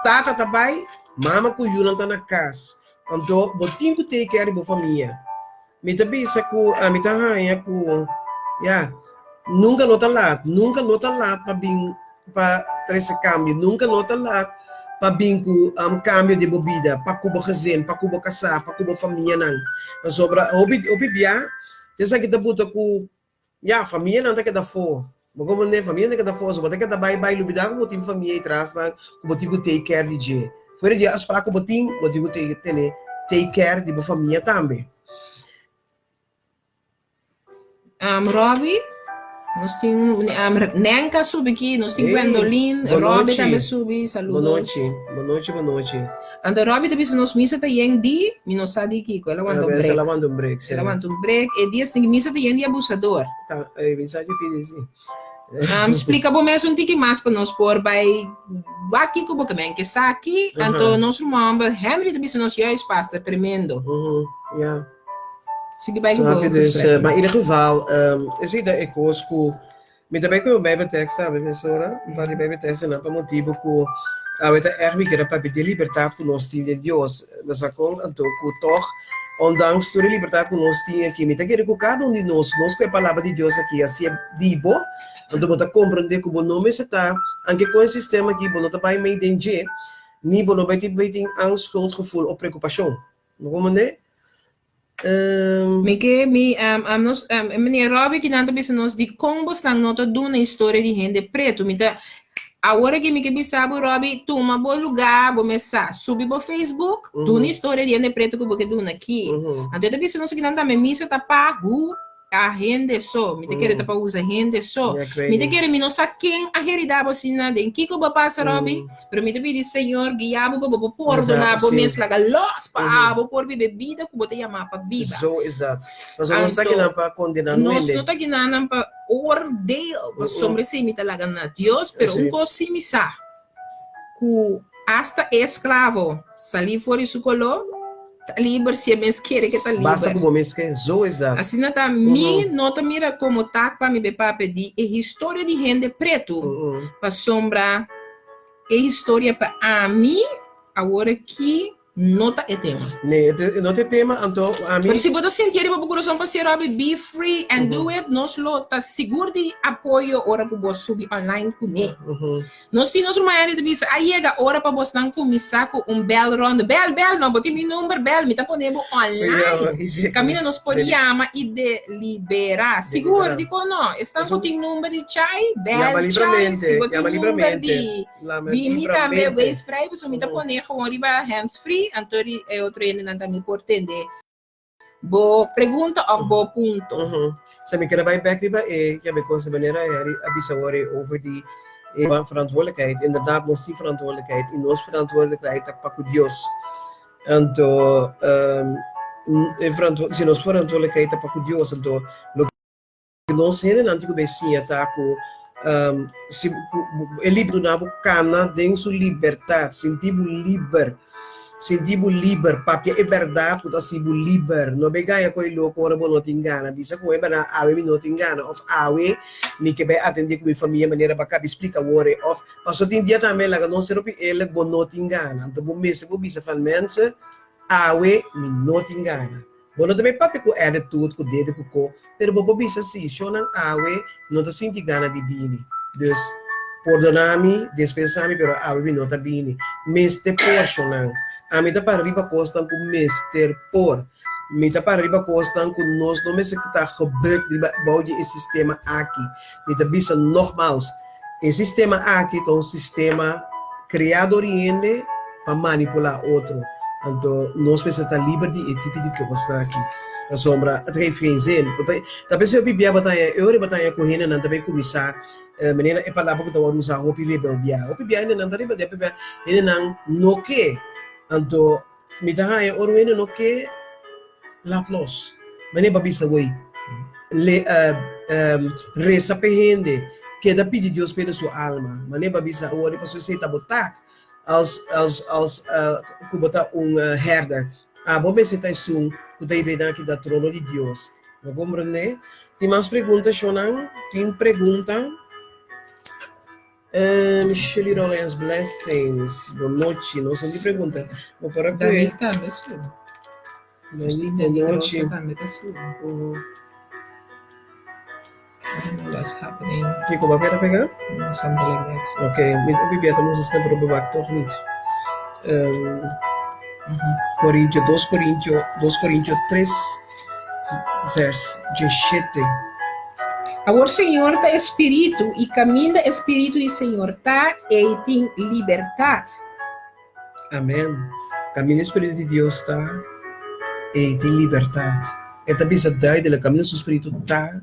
Speaker 1: tata ta bai, mama ku yunan ta na kas. Anto bo tin ku take care di bo famia. Mi ta bisa ku ami ta haña ku ya, nunka no ta lat, nunka no ta lat pa bin pa trese kambio, nunka no ta lat pa bin ku kambio den bo bida, pa ku bo gezin, pa ku bo kasá, pa ku bo famianan. Pasobra hopi hopi bia esaki ta buta ku Ya, famianan ta keda afó. Bo comprende? Famianan ta keda afó. So bo ta keda bai bai lubidá ku bo tin famia ei trasnan ku bo tin ku take care di dje. Fuera di e afsprak ku bo tin, bo tin ku tene take care di bo famia tambe.
Speaker 3: Robbie, nos tin Nenka subi aki, nos tin Gwendolyn, Robbie tambe subi, saludos.
Speaker 1: Bonochi, bonochi, bonochi.
Speaker 3: Anto Robbie ta bisa nos misa ta yen di, mi no sa di kiko, el a wanta un break.
Speaker 1: El a wanta un break,
Speaker 3: si. El a wanta un break, e dia esaki misa ta yen di abusador.
Speaker 1: Ta, e misa di pidi si.
Speaker 3: Splika bo mes un tiki mas pa nos por bai wak kiko bo ke men ke sa aki. Anto nos ruman homber Henry ta bisa nos juist pastor, tremendo.
Speaker 1: Ya.
Speaker 3: Sigui bai ku bo
Speaker 1: gesprek. Maar in ieder geval, esei ta e kos ku Mi ta bai ku e Bijbeltekst tambe, profesora, un par di Bijbeltekstnan pa motibu ku awe ta ègt mi kere papia di e libertat ku nos tin den Dios. Bo sa kon? Anto ku tòg, ondanks tur e libertat ku nos tin aki, mi ta kere ku kada un di nos, nos ku e Palabra di Dios aki a siña di bo, anto bo ta komprendé ku bo no mester ta, anke kon e sistema aki bo no ta bai mei den dje, ni bo no bai tin bai tin angst, schuldgevoel òf preokupashon. Bo komprendé?
Speaker 3: Mi ke mi nos meneer Robbie ki nan ta bisa nos di kon bosnan no ta duna historia di hende pretu. Mi ta awor aki mi ke bisa bo Robbie tuma bo luga bo mes sa subi bo Facebook duna historia di hende pretu ku bo ke duna aki. Anto e ta bisa nos aki nan tambe misa ta pa hu a hende so. Mi ta kere ta pa usa hende so. Mi ta kere mi no sa ken a herida bo asina, den kiko bo a pasa Robbie, pero mi ta pidi Señor guia bo pa bo por pordona bo mes laga los pa abo por biba e bida ku bo ta yama pa biba.
Speaker 1: Zo is dat. Pasobra nos ta kinan pa kondena
Speaker 3: Nos no ta kinan pa oordeel, pasobra esei mi ta laga na Dios, pero un kos si mi sa, ku asta e esklavo salí for di su koló, ta liber si e mes kere ke ta liber.
Speaker 1: Basta ku bo mes ke, zo is dat.
Speaker 3: Asina ta, mi no ta mira komo tak pa mi be papia di e historia di hende pretu, pasobra e historia pa ami awor aki no ta e tema.
Speaker 1: Nee, e no ta e tema, anto ami.
Speaker 3: Pero si bo ta sinti riba bo kurason pa sierra Robbie, be free and do it, nos lo ta sigur di apoyo ora ku bo subi online kuné. Nos tin nos ruman Henry ta bisa, a yega ora pa bosnan kuminsá ku un bèl ronda. Bèl, bèl, no, bo tin mi number, bèl, mi ta pone bo online. Kaminda nos por yama i deliberá. Sigur, dikon no? Esnan ku tin number di Chai, bèl Chai. Si bo tin number di di mi tambe, wees vrij, pasobra mi ta pone gewoon riba hands free, anto e otro hendenan tambe por tende. Bo pregunta of bo punto.
Speaker 1: Sa mi kere bai bek riba e ya mi cosa manera Harry a bisa awor e over di e verantwoordelijkheid. Inderdaad nos tin verantwoordelijkheid y nos verantwoordelijkheid ta pa cu Dios. Anto e verantwo si nos verantwoordelijkheid ta pa cu Dios anto loke nos hendenan tin cu bay siña ta cu si e liber duna bo cana den su libertad, sinti bo liber, sinti bo liber, papia e berdad cu ta haci bo liber, no bay gaña cu e loco ora bo no tin gana, bisa cu e berdad awe mi no tin gana of awe mi ke bay atende cu mi famia manera bo a cabi splica awor of paso tin dia tambe laga nos ser hopi eerlijk bo no tin gana, anto bo mester por bisa van mensen awe mi no tin gana. Bo no ta bay papia ku attitude, ku dede ku ko, pero bo por bisa si, shownan awe no ta sinti gana di bini. Dus, pordona mi, despensa mi, pero awe mi no ta bini. Mester por, shownan. Ami ta para riba kosnan ku mester por. Mi ta para riba kosnan ku nos no mester ta gebukt riba bou di e sistema aki. Mi ta bisa nogmals, e sistema aki ta un sistema kreá dor di hende pa manipulá otro. Anto nos mester ta liber di e tipo di kosnan aki. Pasobra het geeft geen zin. Ta p'esei hopi bia bo ta haña, e ora bo ta haña ku hendenan ta bay kuminsá, manera e palabra ku ta wòrdu usá hopi rebeldiá. Hopi bia hendenan ta rebeldiá, hopi bia hendenan no ke. Anto mi ta haña ora un hende no ke, laat los. Manera bo a bisa, wey. Le, resa p'e hende, keda pidi Dios p'e su alma. Manera bo a bisa awor, pasobra esei ta bo tak als, als, als ku bo ta un herder. Abo mester ta esun ku ta hiba nan aki na trono di Dios. Bo komprendé? Tin mas pregunta, shonnan? Tin pregunta? Shirley Rollins, blessings. Bon nochi. Nos no tin pregunta. Bo por a kue.
Speaker 3: David tambe su.
Speaker 1: Bon nochi.
Speaker 3: Tambe ta su. I don't know what's happening.
Speaker 1: Kiko, bo a keda pega?
Speaker 3: No, something like that.
Speaker 1: Ok, mi ta bibia ta musa sna pero bewak toch niet. Corintio, dos Corintio, dos Corintio tres vers diesshete.
Speaker 3: Awor Señor ta e Spiritu, i kaminda e Spiritu di Señor ta, ei tin libertat.
Speaker 1: Amen. Kaminda e Spiritu di Dios ta, ei tin libertat. E ta bisa duidelijk, kaminda su Spiritu ta,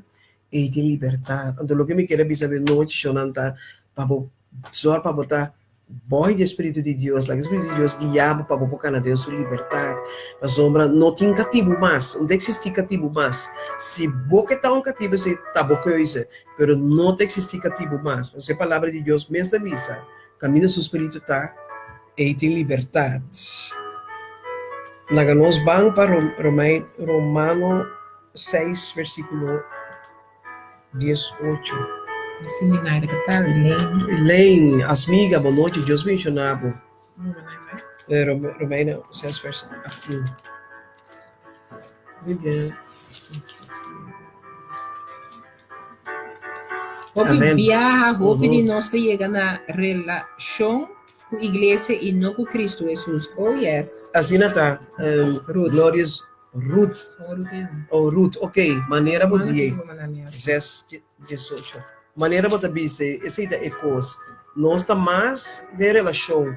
Speaker 1: ei tin libertat. Anto loke mi kier a bisa awe nochi, shownan, ta pa bo zòrg pa bo ta Boi di e Spiritu di Dios, laga e Spiritu di Dios guia bo pa bo por kana den su libertat. Pasobra no tin katibu mas, no ta eksistí katibu mas. Si bo ke ta un katibu esei ta bo keuze, pero no ta eksistí katibu mas. Pasobra e Palabra di Dios mes ta bisa, Kaminda su Spiritu ta, ei tin libertat. Laga nos ban pa Romano seis versíkulo. 18. Elaine, Asmiga, bon nochi, Dios bendiciona bo. Romeinen 6 vers 18. Muy bien.
Speaker 3: Hopi
Speaker 1: Amen.
Speaker 3: biaha, hopi di nos ta yega na relashon ku iglesia i no ku Kristu Hesus. Oh yes.
Speaker 1: Asina ta.
Speaker 3: Ruth.
Speaker 1: Glorious Ruth.
Speaker 3: Con Ruth ya.
Speaker 1: Oh, Ruth, ok. Manera bo
Speaker 3: Mano
Speaker 1: di
Speaker 3: kiko manda mi hasi.
Speaker 1: Zes, diesocho. Manera bo ta bisa, esei ta e kos. Nos ta mas den relashon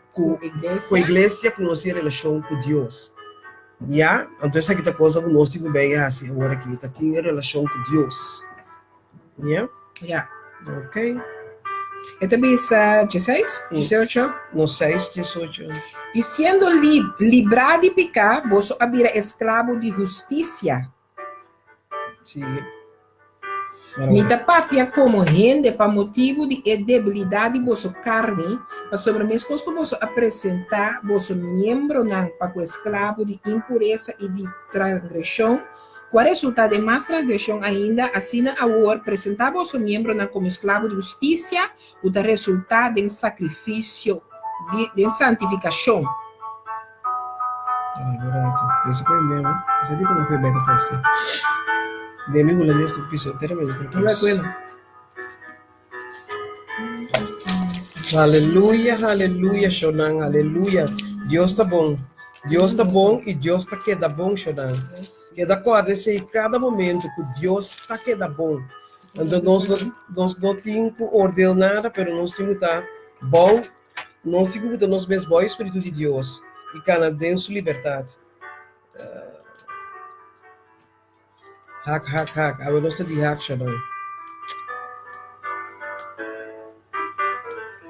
Speaker 1: ku
Speaker 3: Ku iglesia.
Speaker 1: ku iglesia ku nos tin relashon ku Dios. Ya? Anto esaki ta kosa ku nos tin ku bay hasi awor aki, ta tin e relashon ku Dios. Ya?
Speaker 3: Ya.
Speaker 1: Ok.
Speaker 3: E ta bisa dieseis, diesocho.
Speaker 1: No, seis, diesocho.
Speaker 3: I siendo li librá di piká, boso a bira esklabo di hustisia.
Speaker 1: Sigui.
Speaker 3: Mi ta papia komo hende pa motibu di e debilidat di boso karni, pasobra meskos ku boso a presentá boso miembronan pa ku esklabo di impuresa i di transgreshon, Ku a resultá den mas transgreshon ainda, asina awor presentá boso miembronan komo esklabo di hustisia, ku ta resultá den sakrifisio, den santifikashon.
Speaker 1: Aleluya, aleluya, shownan, aleluya. Dios ta bon. Dios ta bon i Dios ta keda bon, shownan. Keda kòrda esei kada momento ku Dios ta keda bon. Anto nos no, nos no tin ku oordeel nada, pero nos tin ku ta bou, nos tin ku buta nos mes bou e Spiritu di Dios i kana den su libertat. Hak, hak, hak. Awe nos ta di hak, Shaban.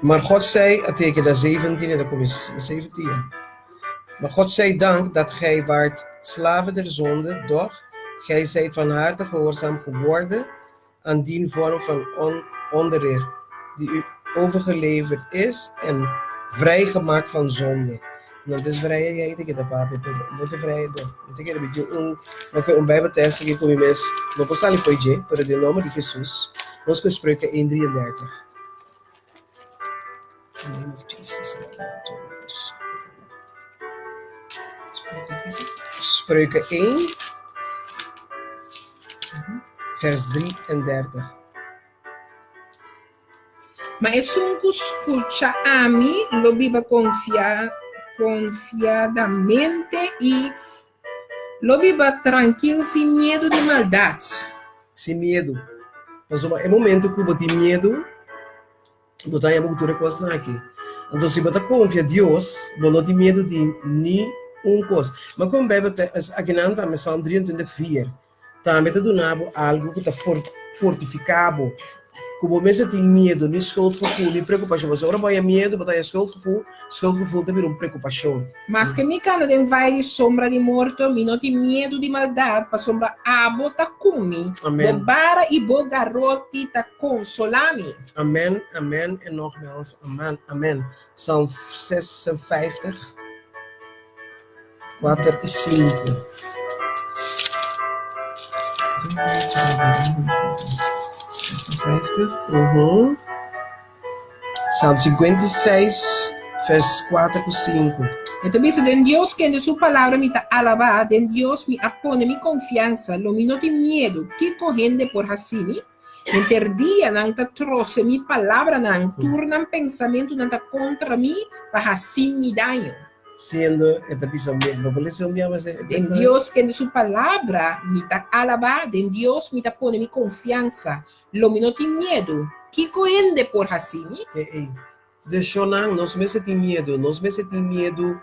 Speaker 1: Maar God zei, a teken da 17, en dan kom je 17, ja. Maar God zij dank dat gij waart slaven der zonde, doch gij zijt van harte gehoorzaam geworden aan dien vorm van on onderricht, die u overgeleverd is en vrijgemaakt van zonde. No ta es vrijheid aki ta papia, pero no ta vrijheid no. Mi ta kere mi tin un, loke un Bijbeltekst aki ku mi mes no por sali fo'i dje, pero den nomber di Jesus, nos ku Spreuken 1, 33. In the name of Jesus. Spreuken 1, vers 33.
Speaker 3: Ma esun ku skucha ami lo biba konfia konfiadamente i lo biba trankil sin miedu di maldat.
Speaker 1: Sin miedu. Pasobra e momento ku bo tin miedu, bo ta haña bo ku tur e kosnan aki. Anto si bo ta konfia Dios, bo no tin miedu di ni un kos. Ma kon Beibel ta akinan tambe Salm 23 vier. Tambe ta duna bo algu ku ta fortifiká bo. Ku bo mester tin miedu, ni schuldgevoel, ni preokupashon. Pasobra ora bo haña miedu, bo ta haña schuldgevoel, schuldgevoel ta bira un preokupashon.
Speaker 3: Maske mi kana den vai di sombra di morto, mi no tin miedu di maldat, pasobra abo ta ku mi, bo bara i bo garoti ta konsolá mi.
Speaker 1: Amen, amen en nogmaals amen, amen. Psalm 56, 4 i 5. Uhum. Psalm 56, vers 4 ku 5.
Speaker 3: E ta bisa, Den Dios kende su palabra mi ta alabá, den Dios mi a pone mi konfiansa, lo mi no tin miedu, kiko hende por hasi mi? Henter dia nan ta trose mi palabranan, tur nan pensamentunan ta kontra mi pa hasi mi daño.
Speaker 1: Siendo e ta bisa mi, bo por lesa un bia mas e
Speaker 3: Den Dios kende su palabra mi ta alabá, den Dios mi ta pone mi konfiansa, lo mi no tin miedu, kiko hende por hasi mi?
Speaker 1: Te ei. Dus shonnan, nos mester tin miedu, nos mester tin miedu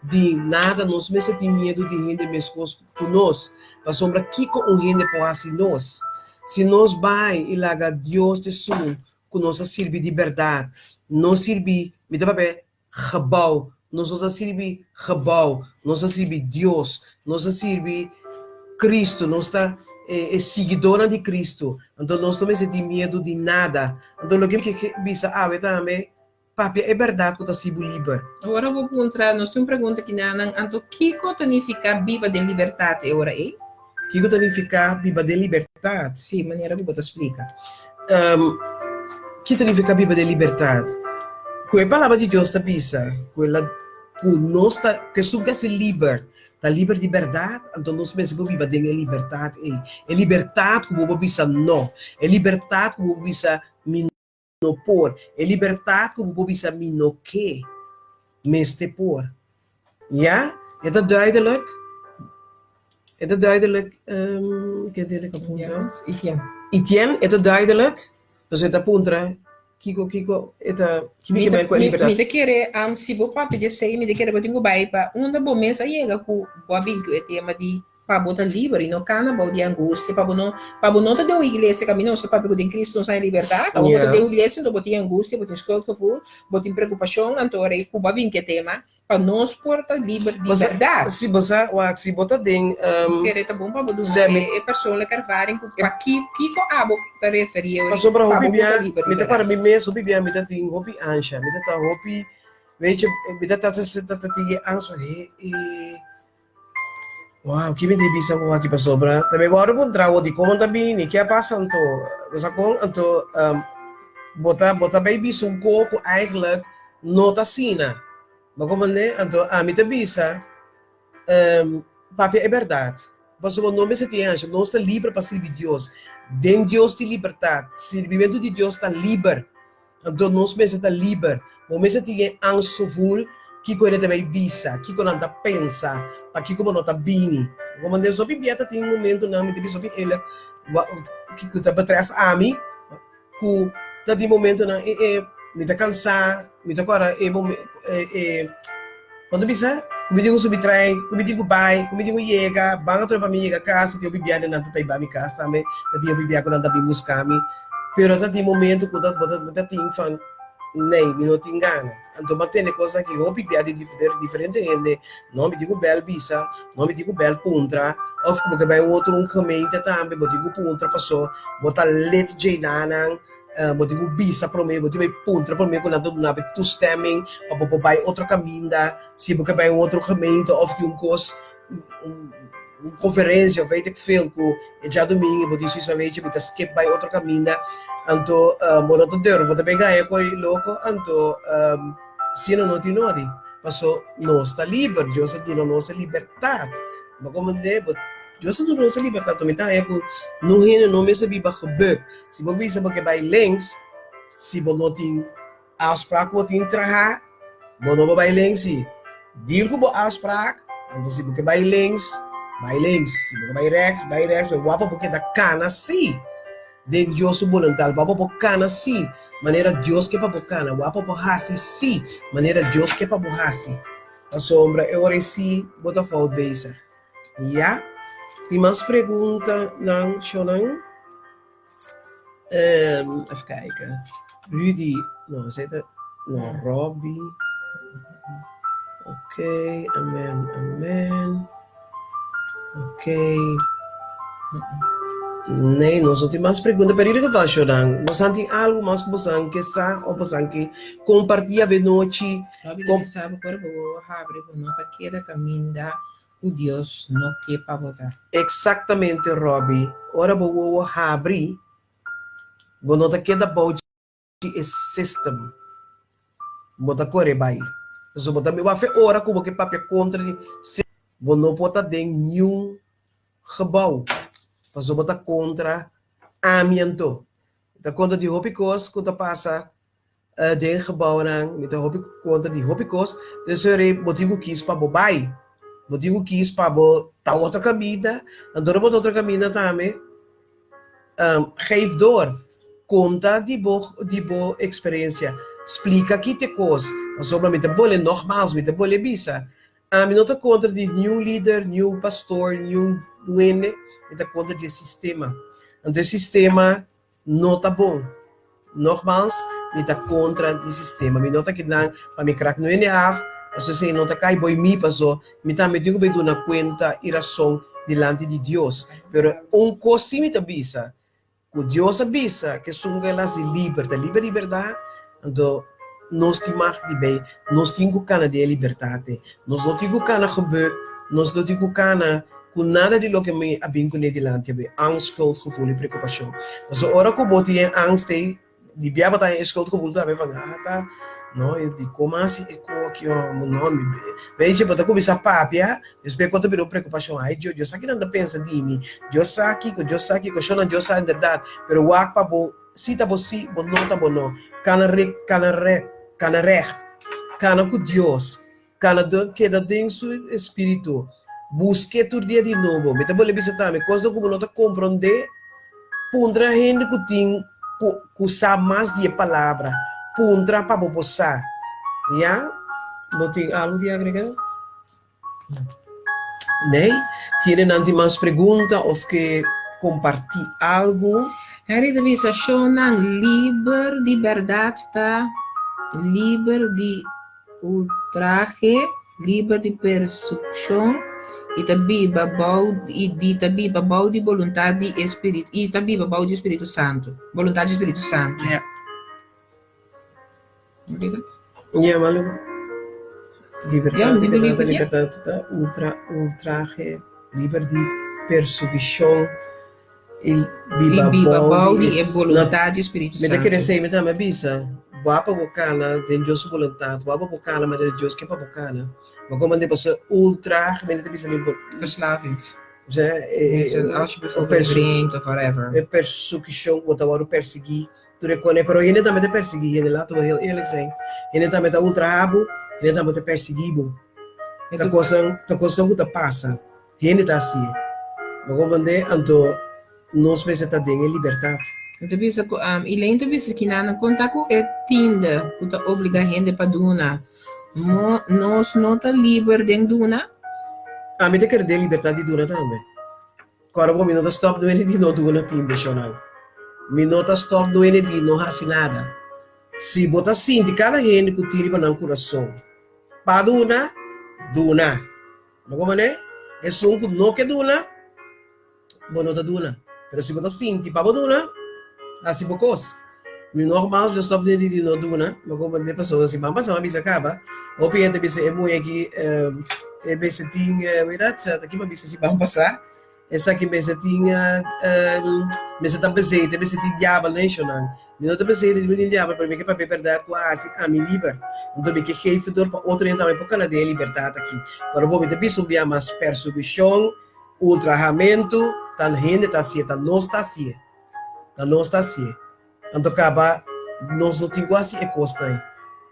Speaker 1: di nada, nos mester tin miedu di hende meskos ku nos, pasobra kiko un hende por hasi nos? Si nos bai i laga Dios ta esun ku nos a sirbi di bèrdat, no sirbi, mi ta papia gebou, nos no ta sirbi gebou, nos ta sirbi Dios, nos ta sirbi Kristu, nos ta e siguidónan di Kristu, anto nos no mester tin miedu di nada. Anto loke mi ke bisa awe tambe, papia e bèrdat ku ta hasi bo liber.
Speaker 3: Ora bo puntra nos tin un pregunta kinanan, anto kiko ta nifiká biba den libertat e ora ei?
Speaker 1: Kiko ta nifiká biba den libertat?
Speaker 3: Sí, manera ku bo ta splika.
Speaker 1: Ki ta nifiká biba den libertat? Ku e Palabra di Dios ta bisa ku el a ku nos ta ku esun ku a ser liber Ta liber di bèrdat, anto nos mester por biba den e libertat ei. E libertat ku bo por bisa no. E libertat ku bo por bisa mi no por. E libertat ku bo por bisa mi no ke. Mester por. Ya? E ta duidelijk? E ta duidelijk? Ken tin a puntra?
Speaker 3: Etienne.
Speaker 1: Etienne, e ta duidelijk? Pasobra e ta puntra Kiko kiko e ta ki mi ke bai ku e libertat?
Speaker 3: Mi ta kere si bo papia di esei mi ta kere bo tin ku bai pa unda bo mes a yega ku bo a bin ku e tema di pa bo ta liber i no kana bou di angustia pa bo no pa bo no ta den un iglesia kaminda nos ta papia ku den Cristo nos haña libertat abo bo ta den un iglesia anto bo tin angustia bo tin skuldgevoel bo tin preokupashon anto ora ku bo a bin ku e tema Pa nos por ta liber di bèrdat.
Speaker 1: Si bo sa, wak, si bo ta den.
Speaker 3: Kere ta bon pa bo duna e persoonlijke ervaring ku pa kiko abo ta referí
Speaker 1: e ora Pasobra hopi bia, mi ta para mi mes, hopi bia mi ta tin hopi ansha, mi ta ta hopi, weet je, mi ta ta ta ta tin e angst van he e, wow, ki mi ta bisa bo aki pasobra ta mi wòrdu puntra bo dikon ta bini, ke a pasa anto, bo sa kon, anto bo ta bo ta bai bisa un kos ku eigenlijk No ta asina. Bo comprende? Anto ami ta bisa, Papia e berdad. Pasobra bo no mester tin ansha. Nos ta liber pa sirbi Dios. Den Dios tin libertad. Sirbimentu di Dios ta liber. Anto nos mester ta liber. Bo mester tin e angstgevoel kiko hende ta bay bisa, kiko nan ta pensa, pakiko bo no ta bini. Bo comprende? So hopi bia ta tin momentonan, mi ta bisa hopi eerlijk, ku ta betref ami, Ku ta tin momentonan e e mi ta kansá, mi ta kòrda e momen e e kon ta bisa? Ku mi tin ku subi trein, ku mi tin ku bai, ku mi tin ku yega, ban atrobe pa mi yega kas, ta tin hopi bia ku nan ta ta hiba mi kas tambe, ta tin hopi bia ku nan ta bin buska mi, pero ta tin momento ku ta bo ta bo ta tin van nei mi no tin gana. Anto bo a tende kos aki hopi bia di diferente hende, no mi tin ku bèl bisa, no mi tin ku bèl puntra, òf ku bo ke bai un otro un gemeente tambe bo tin ku puntra paso bo ta lid djeidanan, bo tin ku bisa promé, bo tin bai puntra promé ku nan ta duna bo toestemming pa bo por bai otro kaminda, si bo ke bai un otro gemeente òf tin un kos, un konferensia òf weet ik veel ku e djadumingu bo tin suisa wechi mi ta skip bai otro kaminda anto bo no ta durf bo ta bin gaña ku e loko anto asina no tin nodi paso nos ta liber Dios a duna nos e libertat bo komprende bo Dios a duna nos e libertat mi ta haña ku no hende no mester biba gebuk si bo bisa bo ke bai links si bo no tin Afspraak ku bo tin traha, bo no por bai links si. Deal ku bo afspraak, anto si bo ke bai links, bai links, si bo ke bai rèks, bai rèks, pero wak pa bo keda kana si den Dios su boluntat, wak pa bo kana si manera Dios ke pa bo kana, wak pa bo hasi si manera Dios ke pa bo hasi. Pasobra e ora ei si bo ta fout bezig. Ya? Tin mas preguntanan, shownan? Even kijken. Rudy, no, esei ta, no, Robbie. Ok, amen, amen. Ok. Nee, nos no tin mas pregunta, pero in ieder geval, Shonan, nos an tin algo mas ku bosan ke sa o bosan ke kompartí awe nochi?
Speaker 3: Robbie ta bisa bo ku ora bo wowo habri bo no ta keda kaminda ku Dios no ke pa bo ta.
Speaker 1: Eksaktamente, Robbie. Ora bo wowo habri, bo no ta keda bou di e system. Bo ta kore bai. Pasobra bo ta wak fe ora ku bo ke papia kontra di system, bo no por ta den niun gebou. Pasobra bo ta kontra ami anto. Ta kontra di hopi kos ku ta pasa Den gebouwnan mi ta hopi kontra di hopi kos, dus sorry bo tin ku kis pa bo bai, bo tin ku kis pa bo ta otro kaminda, anto ora bo ta otro kaminda tambe geef door, konta di bo di bo eksperensia, splika ki te kos, pasobra mi ta bole nogmaals mi ta bole bisa, ami no ta kontra di niun lider, niun pastor, niun duende, mi ta kontra di e sistema, anto e sistema No ta bon. Nogmaals, mi ta kontra di sistema. Mi no ta kinan pa mi krak nuende haf, paso esei no ta kai boi mi, paso mi tambe tin ku bai duna kuenta i rason dilanti di Dios. Pero un kos si mi ta bisa, ku Dios a bisa ku esun ku el hasi liber ta liber di bèrdat, anto nos tin mag di bai, nos tin ku kana den e libertat ei. Nos no tin ku kana gebuk, nos no tin ku kana ku nada di loke mi a bin kuné dilanti awe, angst, skuldgevoel i preokupashon. Pasobra ora ku bo tin e angst ei, di bia bo ta haña e skuldgevoel tambe van, ah ta, no, di kon hasi e koki oh, no, mi, weet je, bo ta kuminsá papia, despues ku ta bira un preokupashon, ai Dios, Dios sa kinan ta pensa di mi, Dios sa kiko, Dios sa kiko, shonnan Dios sa inderdat, pero wak pa bo. Si ta bo si, bo no ta bo no. Kana rek, kana rek, kana règt. Kana ku Dios. Kana den, keda den su espíritu. Busk'é tur dia di nobo. Mi ta bolbe bisa tambe, kosnan ku bo no ta komprondé, puntra hende ku tin, ku, ku sa mas di e palabra. Puntra pa bo por sa. Ya? Bo tin algu di agregá? Nee? Tiene nan tin mas pregunta of ke kompartí algu?
Speaker 3: Henry ta bisa, Shownan liber di bèrdat ta liber di ultrahe, liber di persekushon i ta biba bou i di ta biba bou di boluntat di e Spiritu i ta biba bou di Spiritu Santu, boluntat di Spiritu Santu.
Speaker 1: Ja. Ja, ma libertad, libertad, libertad ta ultra, ultrahe, liber di persiguishon i biba bou di
Speaker 3: e boluntat di Spiritu
Speaker 1: Santu. Mi ta kere esei, mi tambe a bisa, bo pa bo kana den Dios su boluntat, bo pa bo kana manera Dios ke pa bo kana. Bo komand'é pasobra ultrahe, mi ta bisa mi bo.
Speaker 3: Verslavings. Als je bijvoorbeeld drinkt of whatever.
Speaker 1: E persiguishon, bo ta wòrdu persiguí. Tur e kone, pero hende tambe ta persiguí hende, laten we heel eerlijk zijn. Hende tambe ta ultraha bo, hende tambe ta persiguí bo. Ta kosnan, ta kosnan ku ta pasa. Hende ta hasié. Bo komprendé? Anto nos mester ta den e libertat.
Speaker 3: Mi ta bisa ku, Elaine ta bisa kinan konta ku e tinde ku ta obligá hende pa duna. Mo, nos no ta liber den duna?
Speaker 1: Ami ta kere den libertat di duna tambe. Kòrda bo, mi no ta stòp duene di no duna tindeshonnan. Mi no ta stòp duene di no hasi nada. Si bo ta sinti kada hende ku tin riba nan kurason pa duna, duna. Bo komprendé? Esun ku no ke duna, bo no ta duna. Pero si bo ta sinti pa bo duna, hasi bo kos. Mi nogmaals mi ta stòp duene di no duna. Bo komprendé? Pasobra si ban pasa mi a bisa kaba, hopi hende ta bisa e muhé aki e mester tin, weet dat, ta kiba bisa si ban pasa? Esaki mester tin mester ta bezeten, mester tin diabel den eshonan. Mi no ta bezeten ni tin diabel, pero mi ke papia bèrdat ku a hasi ami liber. Anto mi ke geef dor pa otro hende tambe por kana den e libertat aki. Ora bo mi ta bisa un bia mas persekushon, ultrahamentu, ta hende ta hasié, ta nos ta hasié. Ta nos ta hasié. Anto kaba nos no tin ku hasi e kosnan ei.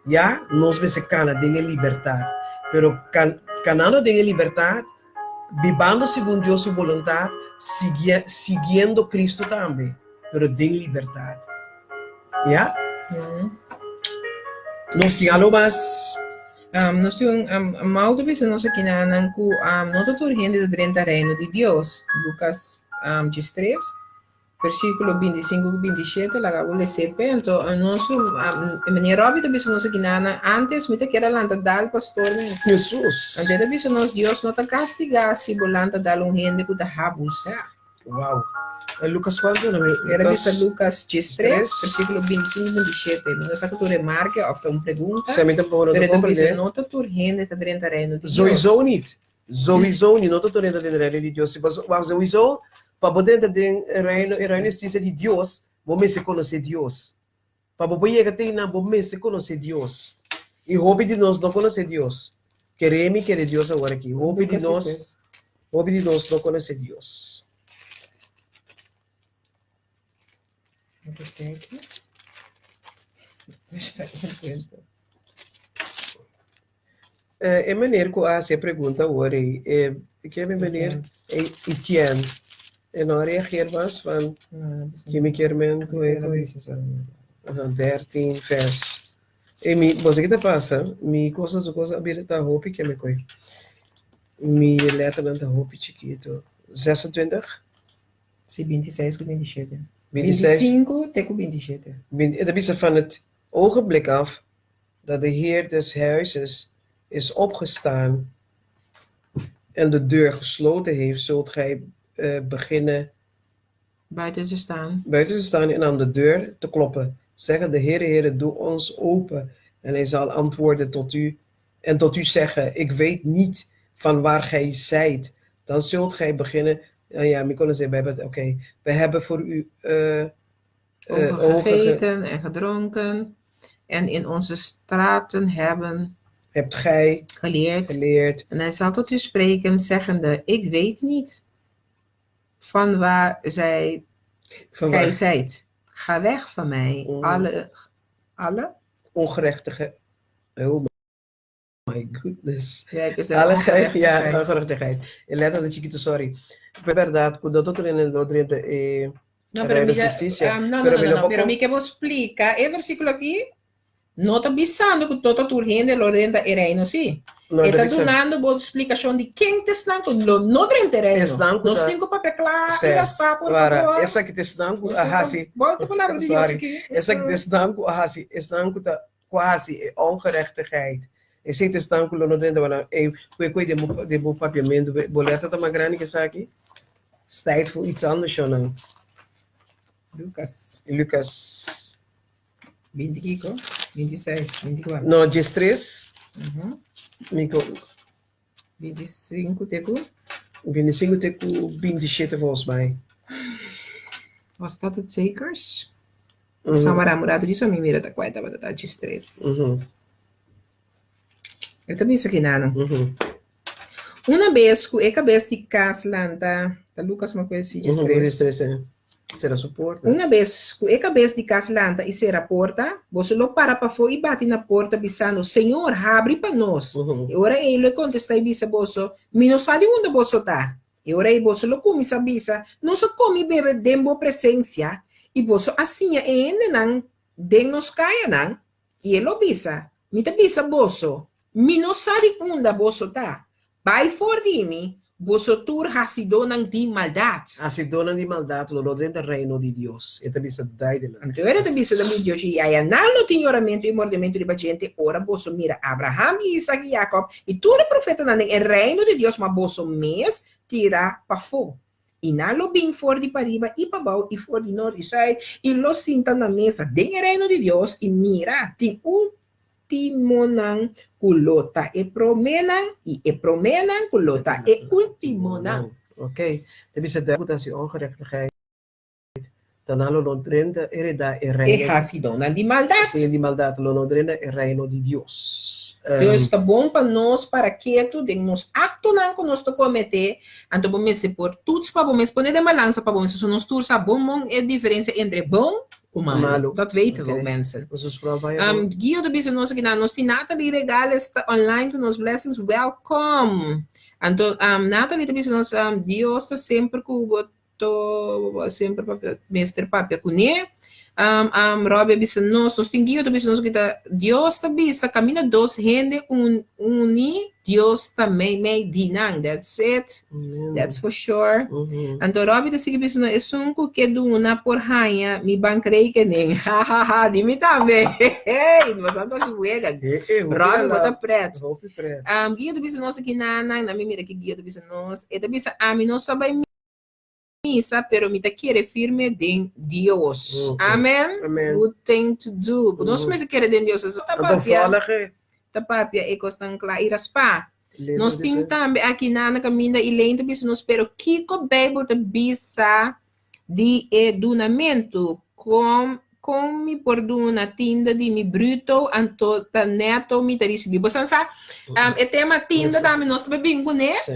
Speaker 1: Ya, nos mester kana den e libertat. Pero kanando den e libertat, Bibando segun Dios su boluntat, siguiendo Cristo tambe, pero den libertat. Ya? Nos tin algo mas?
Speaker 3: Nos tin un mau ta bisa nos akinanan ku no ta tur hende ta drenta Reino di Dios. Lukas 13. Versíkulo 25 ku 27, laga bo les'é p'e. Anto nos, meneer Robbie ta bisa nos aki nana, antes mi ta kier a lanta dal pastor mes.
Speaker 1: Hesus!
Speaker 3: Anto e ta bisa nos, Dios no ta kastigá si bo lanta dal un hende ku ta habusá.
Speaker 1: Wow! Lucas kuantu?
Speaker 3: E ta bisa Lucas 13, versíkulo 25 i 27. Mi no sa ku ta un remarke òf ta un pregunta,
Speaker 1: Sí, mi tampoko no ta
Speaker 3: pero e ta bisa
Speaker 1: komprendé.
Speaker 3: no ta tur hende ta drenta Reino di Dios.
Speaker 1: Sowieso niet. Sowieso niet. No ta tur hende ta den Reino di Dios. Wak, sowieso Pa bo drenta den e reino, e reino hustisia di Dios, bo mester konosé Dios. Pa bo por yega te einan, bo mester konosé Dios. I hopi di nos no konosé Dios. Kere mi kere Dios awor aki. Hopi di nos, hopi di nos no konosé Dios. E meneer ku a hasi e pregunta awor ei, e ke mi meneer? E Etienne. E no a reageer mas van ki mi kier men ku e ku e dertien vers. E mi, bo sa ki ta pasa? Mi kos su kos a bira ta hopi ke mi koe. Mi letternan ta hopi chikitu. 26?
Speaker 3: Si, 26 ku 27.
Speaker 1: 26.
Speaker 3: 25 te ku 27.
Speaker 1: E ta bisa van het ogenblik af dat de heer des huizes is opgestaan en de deur gesloten heeft, zult gij beginnen
Speaker 3: Buiten te staan.
Speaker 1: Buiten te staan en aan de deur te kloppen, zeggen, de Heere, Heere, doe ons open. En hij zal antwoorden tot u en tot u zeggen, ik weet niet van waar gij zijt. Dan zult gij beginnen, nou ja, mi konosé Bijbel, oké, we hebben voor u
Speaker 3: Ogen
Speaker 1: ogen ge-
Speaker 3: gegeten en gedronken en in onze straten hebben
Speaker 1: hebt gij
Speaker 3: geleerd.
Speaker 1: geleerd.
Speaker 3: En hij zal tot u spreken, zeggende, ik weet niet van waar zij,
Speaker 1: Van
Speaker 3: gij
Speaker 1: waar
Speaker 3: zijt. Ga weg van mij, alle, alle
Speaker 1: Ongerechtige. Oh my goodness.
Speaker 3: Werkers der
Speaker 1: Alle ge- ja,
Speaker 3: ongerechtigheid.
Speaker 1: ongerechtigheid. E letra ta chikitu, sorry. Pero berdad ku no ta tur hende lo drenta e
Speaker 3: No, pero
Speaker 1: reino
Speaker 3: mira,
Speaker 1: hustisia.
Speaker 3: no, no,
Speaker 1: Pero
Speaker 3: no,
Speaker 1: mi
Speaker 3: no,
Speaker 1: no por
Speaker 3: pero
Speaker 1: com-
Speaker 3: mi ke bo splika e versíkulo aki no ta bisando ku no ta tur hende lo drenta e reino, sí.
Speaker 1: No,
Speaker 3: E
Speaker 1: ta
Speaker 3: ta
Speaker 1: bisa-
Speaker 3: dunando bo splikashon di ken ta esnan ku lo no drenta e reino.
Speaker 1: Esnan ku
Speaker 3: Nos
Speaker 1: ta-
Speaker 3: tin ku papia kla
Speaker 1: Sí,
Speaker 3: i raspá, por
Speaker 1: Clara,
Speaker 3: favor.
Speaker 1: esaki ta esnan ku
Speaker 3: Nos
Speaker 1: a
Speaker 3: tin ku
Speaker 1: hasi.
Speaker 3: Volta palabra di Dios
Speaker 1: Sorry.
Speaker 3: aki.
Speaker 1: Esaki ta esnan ku a hasi, esnan ku ta ku a hasi e ongerechtigheid. Esei ta esnan ku lo no drenta wala. Ey, ku e koe den bo den bo papiamentu, bo letra ta mas grandi ke esaki. Es tijd voor iets anders, shownan.
Speaker 3: Lucas.
Speaker 1: Lucas.
Speaker 3: 20 kiko? 26, 24.
Speaker 1: No, 13. Mi ko.
Speaker 3: 25 te ku?
Speaker 1: 25 te ku 27 volgens mij.
Speaker 3: Was dat het zekers? Samara murado di so mi mira ta kua tabata ta 13. E ta bisa kinano. Una bes ku e kabes di kas lanta, ta Lucas ma ku si 13.
Speaker 1: 13, eh. Sera su porta.
Speaker 3: Una bes ku e kabes di kas lanta i sera porta, boso lo para pafó i bati na porta bisando, Señor, habri pa nos. E ora ei lo e kontestá i bisa boso, Mi no sa di unda boso ta. E ora ei boso lo kuminsá bisa, Nos a kome i bebe den bo presensia, i boso a siña e hendenan den nos kayanan. I e lo bisa, Mi ta bisa boso, Mi no sa di unda boso ta. Bai for di mi, boso tur hasidónan di maldat.
Speaker 1: Hasidónan di maldat lo no drenta Reino di Dios, e ta bisa duidelijk.
Speaker 3: Anto e ta bisa den mi Dios, i aya nan lo tin yoramentu i mordementu riba djente ora boso mira Abraham, Isak i Jakob i tur e profetanan den e Reino di Dios, ma boso mes tira pafó. I nan lo bin for di pariba i pabou i for di nort i sùit i lo sinta na mesa den e Reino di Dios, i mira, tin un Últimonan ku lo ta e proménan i e proménan ku lo ta e últimonan.
Speaker 1: Ok, ta bisa den ku ta hasi ongerechtigheid, ta nan lo no drenta heredá e
Speaker 3: E
Speaker 1: reino.
Speaker 3: hasidónan di maldat.
Speaker 1: Sí, di maldat lo no drenta e reino di Dios.
Speaker 3: Dios ta bon pa nos para ketu den nos aktonan ku nos ta kometé, anto bo mester por tuts pa bo mes pone den balansa pa bo mes, pasobra nos tur sa bon bon e diferensia entre bon Ku malu. Dat weten we ook, mensen. Gio ta bisa nos aki nos tin Nathalie Regales ta online ku nos blessings. Welkom. Anto Nathalie ta bisa nos Dios ta semper ku bo. Bo semper papia, mester papia kuné. Um, um, Robbie a bisa nos, nos tin guia ta bisa nos ku ta Dios ta bisa kaminda dos hende un, uni, Dios ta meimei di nan. That's it. That's for sure. Anto Robbie ta sigui bisa nos, esun ku ke duna por haña mi bankrekening. Ha ha ha, di mi tambe. Hey, nos a ta hasi wega.
Speaker 1: Eh, eh, hopi
Speaker 3: Robbie, bo ta
Speaker 1: alab.
Speaker 3: pret.
Speaker 1: Hopi pret.
Speaker 3: Um, Guia ta bisa nos aki nanan, na mi mira ki Guia ta bisa nos. E ta bisa, ami no sa bai misa, pero mi ta kere firme den Dios. Amen.
Speaker 1: Amen.
Speaker 3: Good thing to do. Nos mester kere den Dios. Eso ta
Speaker 1: Anto
Speaker 3: papia,
Speaker 1: volg
Speaker 3: ta papia e kosnan kla i raspá.
Speaker 1: Lendo
Speaker 3: Nos tin
Speaker 1: dice.
Speaker 3: tambe aki na na kaminda Elaine ta bisa nos, pero kiko Bijbel ta bisa di e dunamentu? Kon kon mi por duna tinda di mi bruto anto ta neto mi ta risibí? Bo san sa, um, e tema tinda tambe nos ta bin kuné.
Speaker 1: Sí.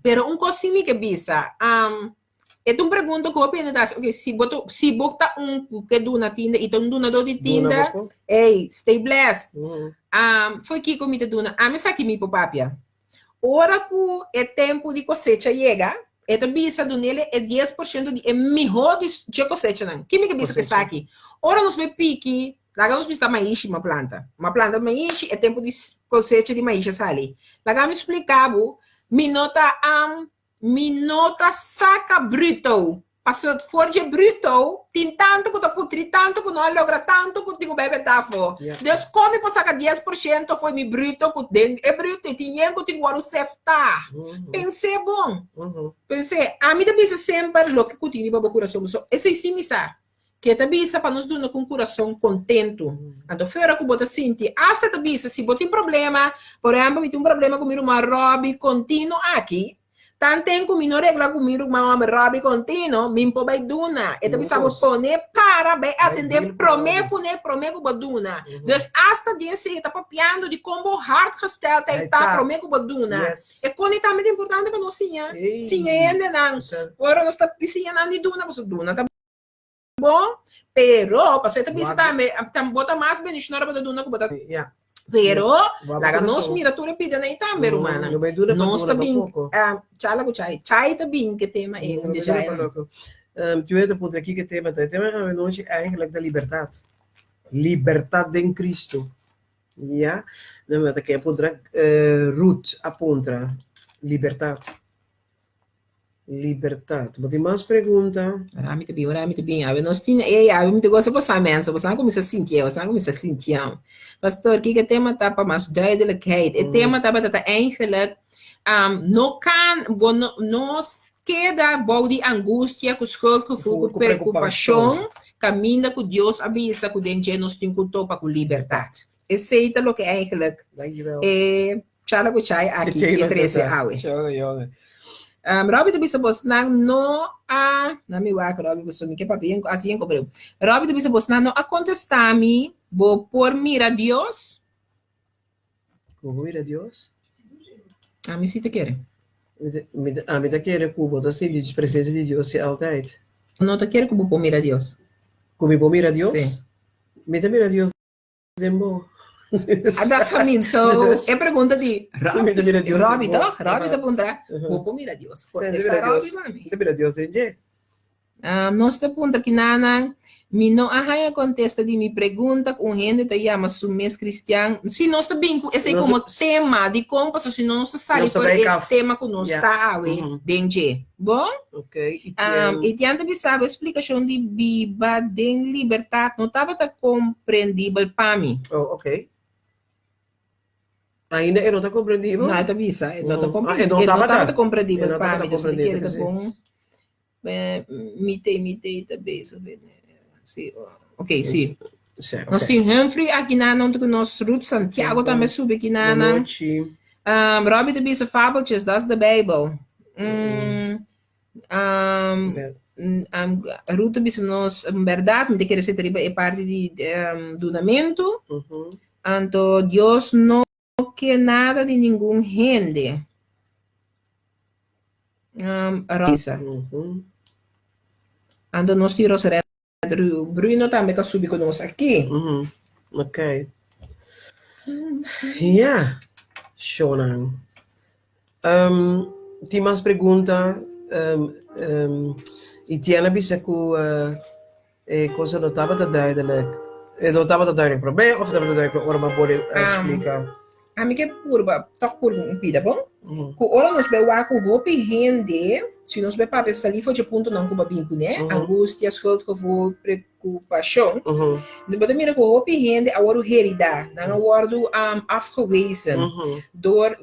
Speaker 3: Pero un kos si mi ke bisa, um, e ta un pregunta ku hopi hende ta hasi, okay, si bo ta, si bo ta un ku ke duna tinda i ta un dunadó di
Speaker 1: Duna
Speaker 3: tinda,
Speaker 1: bo po.
Speaker 3: ey, stay blessed.
Speaker 1: Mm.
Speaker 3: Um, fo'i kiko mi ta duna? Ami sa ki mi por papia. Ora ku e tempu di kosecha yega, e ta bisa dun'el e 10% di e mihó di dje kosechanan. Ki mi ke bisa ku
Speaker 1: Kosecha.
Speaker 3: esaki? Ora nos bai piki, laga nos bisa maishi m'a planta. M'a planta maishi, e tempu di kosecha di maishi a sali. Laga mi splika bo, Mi no ta am, mi no ta saka bruto. Paso for dje bruto tin tantu ku ta putri, tantu ku no a logra, tantu ku tin ku bebe tafo.
Speaker 1: Yeah.
Speaker 3: Dus kon mi por saka 10% for mi bruto ku den e bruto tin yen ku tin ku wòrdu seftá. Pens'é bon. Pens'é. Ami ta bisa semper loke ku tin riba bo kurason. So esei sí mi sa. Ke ta bisa pa nos duna ku un kurason kontentu. Anto fera ku bo ta sinti, asta ta bisa si bo tin problema, por ehèmpel mi tin un problema ku mi ruman Robbie kontino aki, tanten ku mi no regla ku mi ruman hòmber Robbie kontino, mi por bai duna. E ta bisa bo pone para bai atendé promé kuné, promé ku bo duna. Dus asta den esei e ta papiando di kon bo hartgesteldheid ta promé ku bo duna. E koni tambe ta importante pa nos siña, siña hendenan. Ora nos ta siña nan di duna, pasobra duna ta bon, pero pasobra e ta bisa tambe, bo ta mas bendiciona ora bo ta duna ku bo ta
Speaker 1: Ya.
Speaker 3: Pero
Speaker 1: Wak
Speaker 3: laga nos
Speaker 1: kurason.
Speaker 3: mira tur e pidanan ei tambe, rumannan.
Speaker 1: No bai duna pa
Speaker 3: Nos
Speaker 1: duna
Speaker 3: ta bin,
Speaker 1: tampoco.
Speaker 3: ah, chala ku Chai. Chai ta bin ke tema ei,
Speaker 1: No
Speaker 3: un
Speaker 1: bai
Speaker 3: di
Speaker 1: duna
Speaker 3: Chai
Speaker 1: pa
Speaker 3: nan.
Speaker 1: loko. Um, Tio ta puntra kiko e tema ta. E tema awenochi eigenlijk ta libertad. Libertad den Cristo. Ya. Dan mi ta ke puntra eh, Ruth a puntra libertad. Libertad. Bo tin mas pregunta?
Speaker 3: Ora mi ta bin, ora mi ta bin. Awe nos tin, ey, awe mi ta gosa pasá mensen. Bosan kuminsá sintié, bosan kuminsá sintié. Pastor, kiko e tema ta pa mas duidelijkheid? E tema tabata ta eigenlijk, um, no kan, bo no, no keda bou di angustia ku schuldgevoel, ku
Speaker 1: Ku
Speaker 3: preokupashon, kaminda ku Dios a bisa ku den dje nos tin ku topa ku libertat. Esei ta loke eigenlijk
Speaker 1: Dankjewel.
Speaker 3: e Chala ku chai aki i trese awe. Um, Robbie ta bisa bosnan no a... Na mi wak, Robbie, boso mi ke papia yen, asi yen kobreu. Robbie ta bisa bosnan no a kontestá mi, bo por mira Dios?
Speaker 1: Bo por mira Dios?
Speaker 3: Ami si ta kere.
Speaker 1: Mi ta, ami ta kere ku bo ta sinti presensia di Dios si altyd.
Speaker 3: No ta kere ku bo por mira Dios.
Speaker 1: Ku mi por mira Dios?
Speaker 3: Si.
Speaker 1: Mi ta mira Dios Den bo.
Speaker 3: Ah, dat is gemeend. So, e pregunta di
Speaker 1: Mi ta mira
Speaker 3: Robbie,
Speaker 1: Dios den
Speaker 3: Robbie
Speaker 1: bo.
Speaker 3: toch? Robbie ta puntra,
Speaker 1: Aha.
Speaker 3: bo por mira Dios?
Speaker 1: Sí, mi ta
Speaker 3: Contesta
Speaker 1: mira
Speaker 3: Robbie,
Speaker 1: Dios.
Speaker 3: mami.
Speaker 1: Mi ta mira Dios den dje.
Speaker 3: Um, nos ta puntra kinanan, mi no a haña contesta di mi pregunta ku un hende ta yama su mes cristian. Si nos ta bin ku esei
Speaker 1: Nos-
Speaker 3: como tema, di kon paso si no nos ta sali
Speaker 1: Nos ta
Speaker 3: for
Speaker 1: bai
Speaker 3: e
Speaker 1: kaf.
Speaker 3: tema ku nos
Speaker 1: Ja.
Speaker 3: ta awe
Speaker 1: Mhm.
Speaker 3: den dje. Bon?
Speaker 1: Ok, i tien.
Speaker 3: Um, i tian ta bisa bo e splikashon di biba den libertat no tabata komprendibel pa mi.
Speaker 1: Oh, ok. Ainda e no ta komprendibel?
Speaker 3: No, e ta bisa, e no ta
Speaker 1: Mm.
Speaker 3: kompre-
Speaker 1: Ah, e no
Speaker 3: e no
Speaker 1: tabata.
Speaker 3: tabata komprendibel
Speaker 1: E no
Speaker 3: pa
Speaker 1: tabata
Speaker 3: mi. Dus mi
Speaker 1: komprendibel,
Speaker 3: kere ta
Speaker 1: sí.
Speaker 3: bon. Eh, mi te, mi te ta bezig. Sí, ok, sí.
Speaker 1: Sí, ok.
Speaker 3: Nos tin Humphrey aki nan, ku nos Ruth Santiago tambe subi aki
Speaker 1: Boa
Speaker 3: nan.
Speaker 1: noite.
Speaker 3: Um, Robbie ta bisa fabeltjes, dat is de Bijbel. Mm, um, um, Ruth ta bisa nos, en berdad, mi ta kere zet riba e parti di um, dunamento. Anto Dios no ke nada di ningun hende. Um, Robbie bisa. Anto nos tin Roseret Bruno tambe ta subi ku nos aki.
Speaker 1: Ok. Ja, shownan. Um, tin mas pregunta? Um, um, Itiana bisa ku uh, e cosa no tabata duidelijk. E no tabata duidelijk promé of tabata duidelijk ora ma bole uh, explica.
Speaker 3: Ami ke purba, toch purba un pida, bon? Ku ora nos bai wak ku hopi hende, si nos bai papia sali for dje puntonan ku bo a bin kuné, angustia, schuldgevoel, preokupashon, nos bo ta mira ku hopi hende a wòrdu heridá, nan a wòrdu afgewezen dor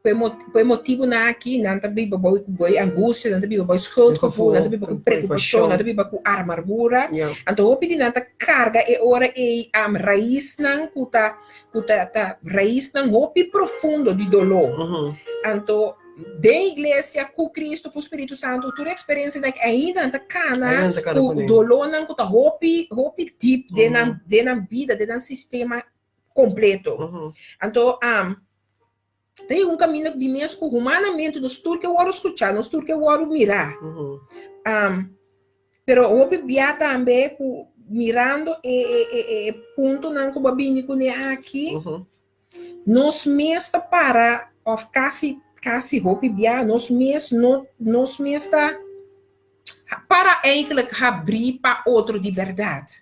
Speaker 3: Ku e motibunan aki nan ta biba bou ku e angustia, nan ta biba bou e schuldgevoel, nan ta biba ku preokupashon, nan ta biba ku armargura. Anto hopi di nan ta karga e ora ei raisnan ku ta ku ta ta raisnan hopi profundo di doló. Anto den iglesia ku Cristo, ku Spiritu Santu, tur e eksperensianan aki ainda nan ta kana ku dolónan ku ta hopi hopi dip den nan den nan bida, den nan sistema kompleto. Anto Ta un kaminda di mes ku humanamente nos tur ke wòrdu skuchá, nos tur ke wòrdu mirá. Pero hopi bia tambe ku mirando e e e e puntonan ku bo a bini kuné aki, nos mes ta para òf kasi kasi hopi bia nos mes no nos mes ta para eigenlijk habrí pa otro di bèrdat.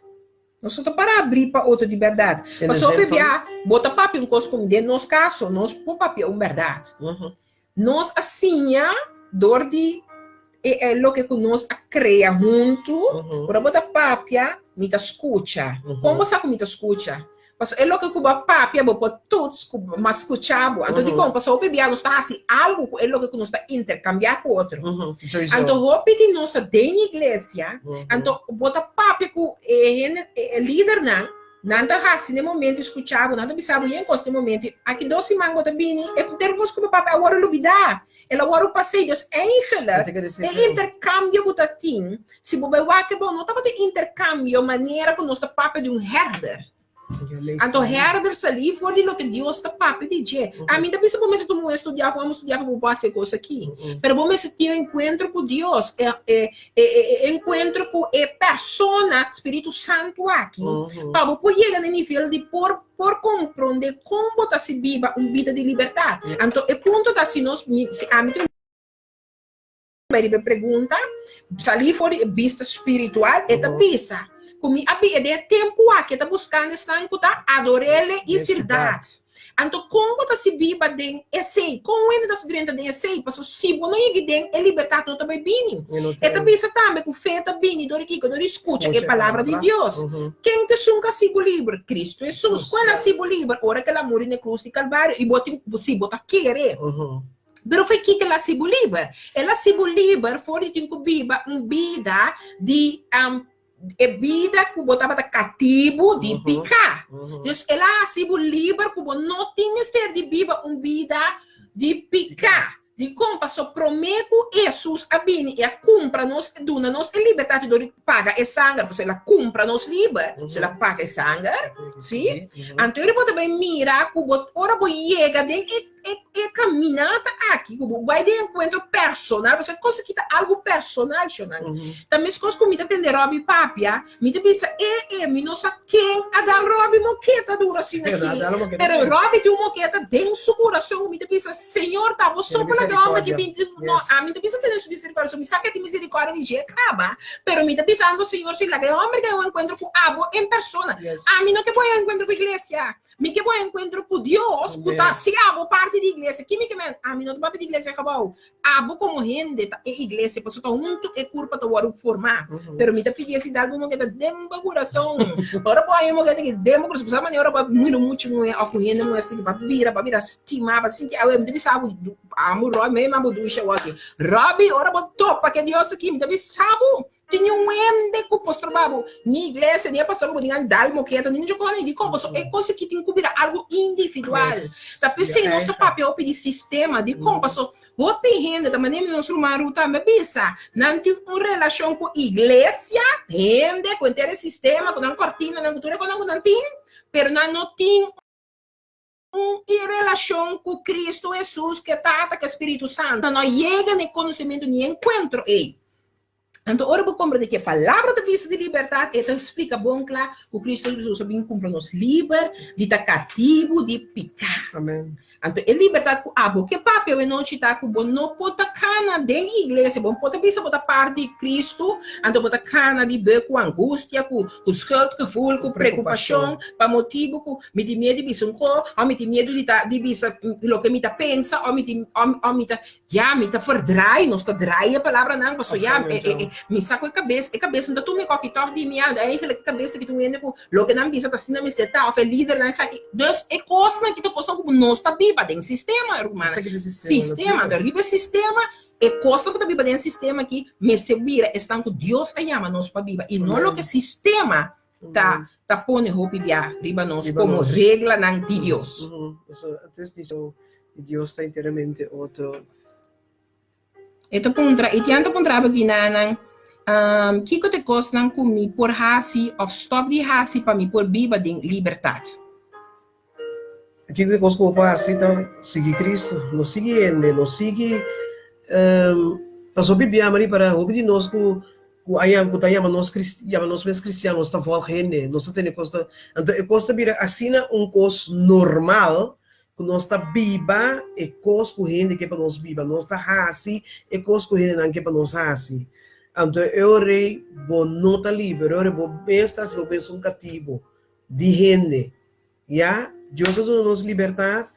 Speaker 3: Nos no ta para abrí pa otro di bèrdat. Pasobra hopi bia bo ta papia un kos ku den nos kaso nos por papia un bèrdat. Nos a siña dor di e loke ku nos a krea huntu, ora bo ta papia mi ta skucha. Kon bo sa ku mi ta skucha? Pasobra e loke ku bo a papia bo por toets ku mi a skucha bo. Anto dikon? Pasobra hopi bia nos ta hasi algu ku e loke ku nos ta interkambiá ku otro. Anto hopi di nos ta den iglesia, anto bo ta papia ku e hende, e lidernan, nan ta hasi na e momento skucha bo, nan ta bisa bo yen kos na e momento, aki dos siman bo ta bini, e ter kos ku bo papia a wòrdu lubidá, el a wòrdu pas'é. Dus eigenlijk e interkambio ku ta tin, si bo bai wak e bon, no tabata interkambio manera ku nos ta papia di un herder. Anto herder salí for di loke Dios ta papia di dje. Ami ta bisa bo mester tuma un estudiá of amo studiá pa bo por hasi e kos aki. Pero bo mester tin un enkuentro ku Dios, e e e e enkuentro ku e persona Spiritu Santu aki, pa bo por yega na e nivel di por por komprondé kon bo ta si biba un bida di libertat. Anto e punto ta si nos si ami tin Bai riba e pregunta, salí for di e bista spiritual, e ta bisa ku mi a bi e den e tempu aki e ta buskando esnan ku ta ador'El i sirdat. Anto kon bo ta si biba den esei? Kon wende ta si drenta den esei? Pasobra si bo no yegi den, e libertat no ta bai bini. E ta bisa tambe ku fe ta bini dor di kiko? Dor di skucha e palabra di Dios. Ken ta esun ku a sibu liber? Kristu Hesus. Ku el a sibu liber? Ora ku el a muri na e krus di Kalvario. I bo tin, si bo ta kere. Pero fo'i kiko el a hasi bo liber? El a hasi bo liber for di tin ku biba un bida di e bida ku bo tabata katibu di piká. Dus el a hasi bo liber ku bo no tin mester di biba un bida di piká. Dikon? Pasobra promé ku Hesus a bini i a kumpra nos, duna nos e libertat dor di paga e sanger, pasobra el a kumpra nos liber, so el a paga e sanger, sí? Anto bo ta bai mira ku bo ora bo yega den e E e caminata aki ku bo bai den encuentro personal, pasobra e cosa aki ta algo personal, shownan. Ta meskos ku mi ta tende Robbie papia, mi ta bisa, e e, mi no sa ken a dal Robbie moketa duro asina aki, pero Robbie tin un moketa den su kurason ku mi ta bisa, Señor, ta bo so por laga homber aki bin, no, ami ta bisa tene su misericordia, so mi sa ke tin misericordia di dje kaba, pero mi ta bisando, Señor, si laga e homber kai un encuentro ku abo en persona, ami no ke por e encuentro ku iglesia. Mi ke bo enkuentro ku Dios ku ta si abo parti di iglesia. Ki mi ke men? Ami no ta papia di iglesia gebou. Abo komo hende ta e iglesia pasobra ta huntu e kurpa ta wòrdu formá. Pero mi ta pidi esi dal bo moke ta den bo kurason. Ora bo haña moke ta ki den bo kurason. Pasobra manera ora bo a mira mucha muhé òf un hende muhé asina bo a bira bo a bira stimá bo a sinti awe mi ta bisa bo amo Robbie mi a yama bo dusha awor aki. Robbie ora bo topa ke Dios aki mi ta bisa bo. Tin niun hende ku por stroba bo, ni iglesia, ni e pastor ku bo tin a dal moketa, ni niun kos. Dikon? Pasobra e kos aki tin ku bira algu individual. Ta p'esei nos ta papia hopi di sistema. Dikon? Pasobra hopi hende, ta manera mi nos ruman Ruth tambe a bisa, nan tin un relashon ku iglesia, hende, ku henter e sistema, ku nan kòrtinanan, ku tur e kosnan ku nan tin, pero nan no tin un i relashon ku Kristu Hesus, ku e Tata, ku e Spiritu Santu. Nan no yega na e konosementu ni e enkuentro ei. Anto ora bo komprende ke palabra ta bisa di libertat, e ta splika bon kla ku Kristu Jesus a bin kumpra nos liber di ta katibu di piká.
Speaker 1: Amen.
Speaker 3: Anto e libertat ku abo ke papia awe nochi ta ku bo no por ta kana den iglesia, bo no por ta bisa bo ta parti di Kristu, anto bo ta kana di be ku angustia, ku ku schuldgevoel, ku preokupashon, pa motibu ku mi tin miedu di bisa un ko, òf mi tin miedu di ta di bisa loke mi ta pensa, òf mi tin òf mi ta Ya, mi ta verdraai, nos ta draai e palabranan, paso ya, e, e, e, mi sa ku e kabes, e kabes no ta tuma e koki tòg di mi, eigenlijk e kabes aki ta un hende ku loke nan bisa ta asina mester ta, òf e lidernan esaki. Dus e kosnan aki ta kosnan ku nos ta biba den sistema, ruman.
Speaker 1: Esaki ta sistema,
Speaker 3: Sistema,
Speaker 1: natuurlijk.
Speaker 3: riba e sistema, e kosnan ku ta biba den sistema aki mester bira esnan ku Dios a yama nos pa biba, i no
Speaker 1: Amen.
Speaker 3: loke sistema ta ta pone hopi bia riba nos
Speaker 1: Riba
Speaker 3: komo
Speaker 1: nos.
Speaker 3: reglanan di Dios.
Speaker 1: Mhm. So, het is niet zo. Dios ta enteramente otro.
Speaker 3: E ta puntra, i tian ta puntra bo ginanan, um, kiko te kosnan ku mi por hasi of stop di hasi pa mi por biba den libertat?
Speaker 1: Kiko te kos ku bo por hasi ta sigui Kristu, no sigui hende, no sigui um, pasobra Biblia mari para hopi di nos ku ku a yama ku ta yama nos yama nos mes kristian, nos ta volg hende, nos ta tene kos ta, anto e kos ta bira asina un kos normal Ku nos ta biba e kos ku hende ke pa nos biba. Nos ta hasi e kos ku hendenan ke pa nos hasi. Anto e ora ei bo no ta liber. E ora ei bo mes ta hasi bo mes un katibu di hende. Ya, Dios a duna nos libertat,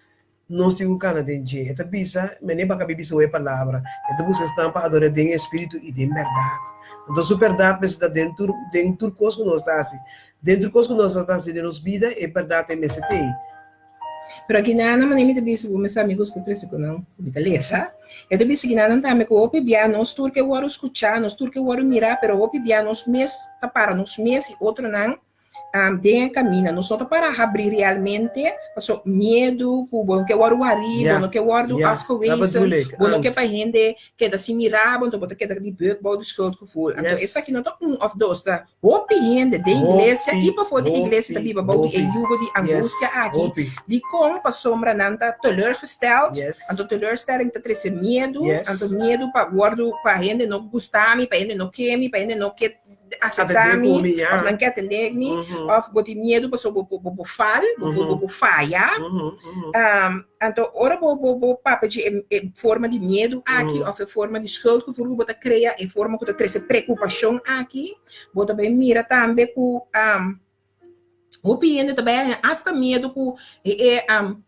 Speaker 1: nos tin ku kana den dje. E ta bisa, Mene baka mi bisa bo e palabra. E ta buska esnan pa ador'é den espiritu i den bèrdat. Anto su bèrdat mester ta den tur den tur kos ku nos ta hasi. Den tur kos ku nos ta hasi den nos bida, e bèrdat ei mester t'ei.
Speaker 3: Pero aki nan manera mi ta bisa bo mes amigos ta trese ku nan mi ta lesa. E ta bisa ki nan tambe ku hopi bia nos tur ke wòrdu skuchá, nos tur ke wòrdu mirá, pero hopi bia nos mes ta para nos mes i otronan den e kaminda. Nos no ta para habrí realmente, paso miedu ku bo no ke wòrdu harí, bo no ke wòrdu afgewezen, bo no ke pa hende keda sin mira bo, anto bo ta keda di buk bou di schuldgevoel. Anto esaki no ta un òf dos, ta Hopi hende den iglesia i pafó di iglesia ta biba bou di e yugo di angustia aki. Dikon? Pasobra nan ta teleurgesteld. Anto teleurstelling ta trese miedu. Anto miedu pa wòrdu, pa hende no gusta mi, pa hende no ke mi, pa hende no ke aseptá mi, òf nan ke atendé mi. Òf bo tin miedu pasobra bo bo fal, bo bo faya. Anto ora bo bo bo papia dje e e forma di miedu aki òf e forma di schuldgevoel ku bo ta krea, e forma ku ta trese preokupashon aki, bo ta bai mira tambe ku hopi hende ta bai haña asta miedu ku e e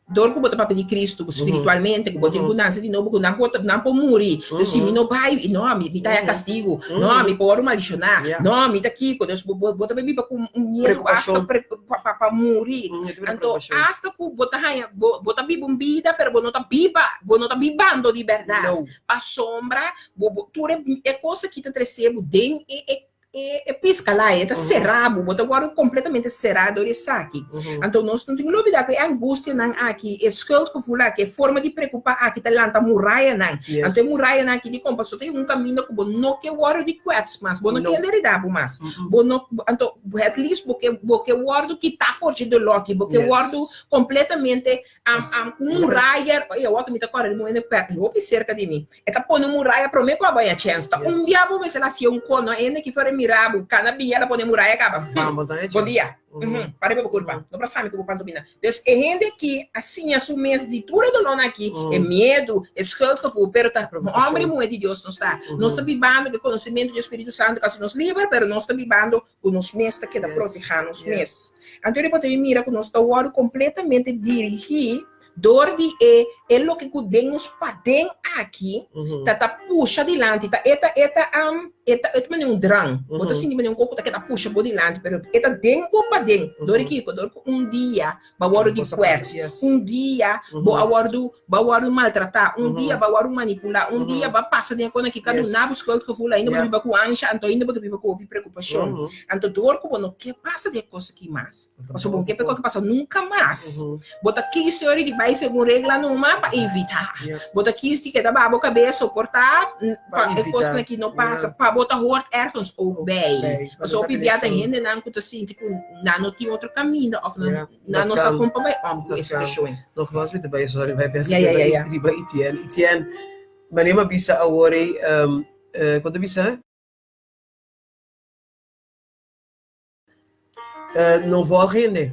Speaker 3: dor ku bo ta papia di Cristo ku spiritualmente ku bo tin ku nase di nobo ku nan por nan por muri, dus si mi no bai no mi mi ta haña kastigu, no mi por wòrdu maldishoná, no mi ta kiko, dus bo bo ta bai biba ku un miedu asta pa pa pa muri. Anto asta ku bo ta haña bo bo ta biba un bida pero bo no ta biba bo no ta bibando di bèrdat pasobra bo bo tur e e kos aki ta trese bo den e e e e piskalai e ta sera bo bo ta wòrdu kompletamente será dor esaki anto nos no tin lubidá ku e angustianan aki e skuldgevoel aki e forma di preokupá aki ta lanta murayanan anto e murayanan aki dikon pasobra ta un kaminda ku bo no ke wòrdu di kwets mas bo no ke heridá bo mas bo no anto at least bo ke bo ke wòrdu kitá for dje doló aki, bo ke wòrdu kompletamente um um ku un muraya, oye awor ku mi ta kòrda di un hende pèt hopi serka di mi, e ta pone un muraya promé ku a bai a chèns, ta un bia bo mester hasié un kono, e hende aki for e mira bo, kana bia el a pone muraya kaba, bon dia, para riba bo kurpa, no por a sami ku bo pantomina. Dus e hende aki a siña su mes di tur e dolónan aki, e miedu, e schuldgevoel, pero ta hòmber i muhé di Dios nos ta. Nos ta bibando ku e konosementu di e Spiritu Santu ku hasi nos liber, pero nos ta bibando ku nos mes ta keda protehá nos mes. Anto riba ta bin mira ku nos ta wòrdu kompletamente dirigí dor di e e loke ku den nos paden aki ta ta pusha dilanti, ta e ta e ta e ta e ta manera un drang, bo ta sinti manera un kos ku ta keda pusha bo dilanti, pero e ta den bo paden, dor di kiko? Dor ku un dia bo a wòrdu di kwets, un dia bo a wòrdu bo a wòrdu maltratá, un dia bo a wòrdu manipulá, un dia bo a pasa den e kos aki ka duna bo schuldgevoel, ainda bo ta biba ku ansha, anto ainda bo ta biba ku hopi preokupashon. Anto dor ku bo no ke pasa den e kos aki mas, pasobra bo no ke pa e kos aki pasa nunka mas. Bo ta kis ori di bai segun regla numa pa evitá. Bo ta kis di keda baha bo kabes soportá pa e kosnan aki no pasa, pa bo ta hoort ergens ook bij. Pasobra hopi bia ta hendenan ku ta sinti ku nan no tin otro kaminda òf nan no sa kon pa bai om ku e situashon.
Speaker 1: Nogmaals mi ta bai, sorry, bai pensa riba Etienne. Etienne, manera mi a bisa awor ei, kon ta bisa? No volg hende.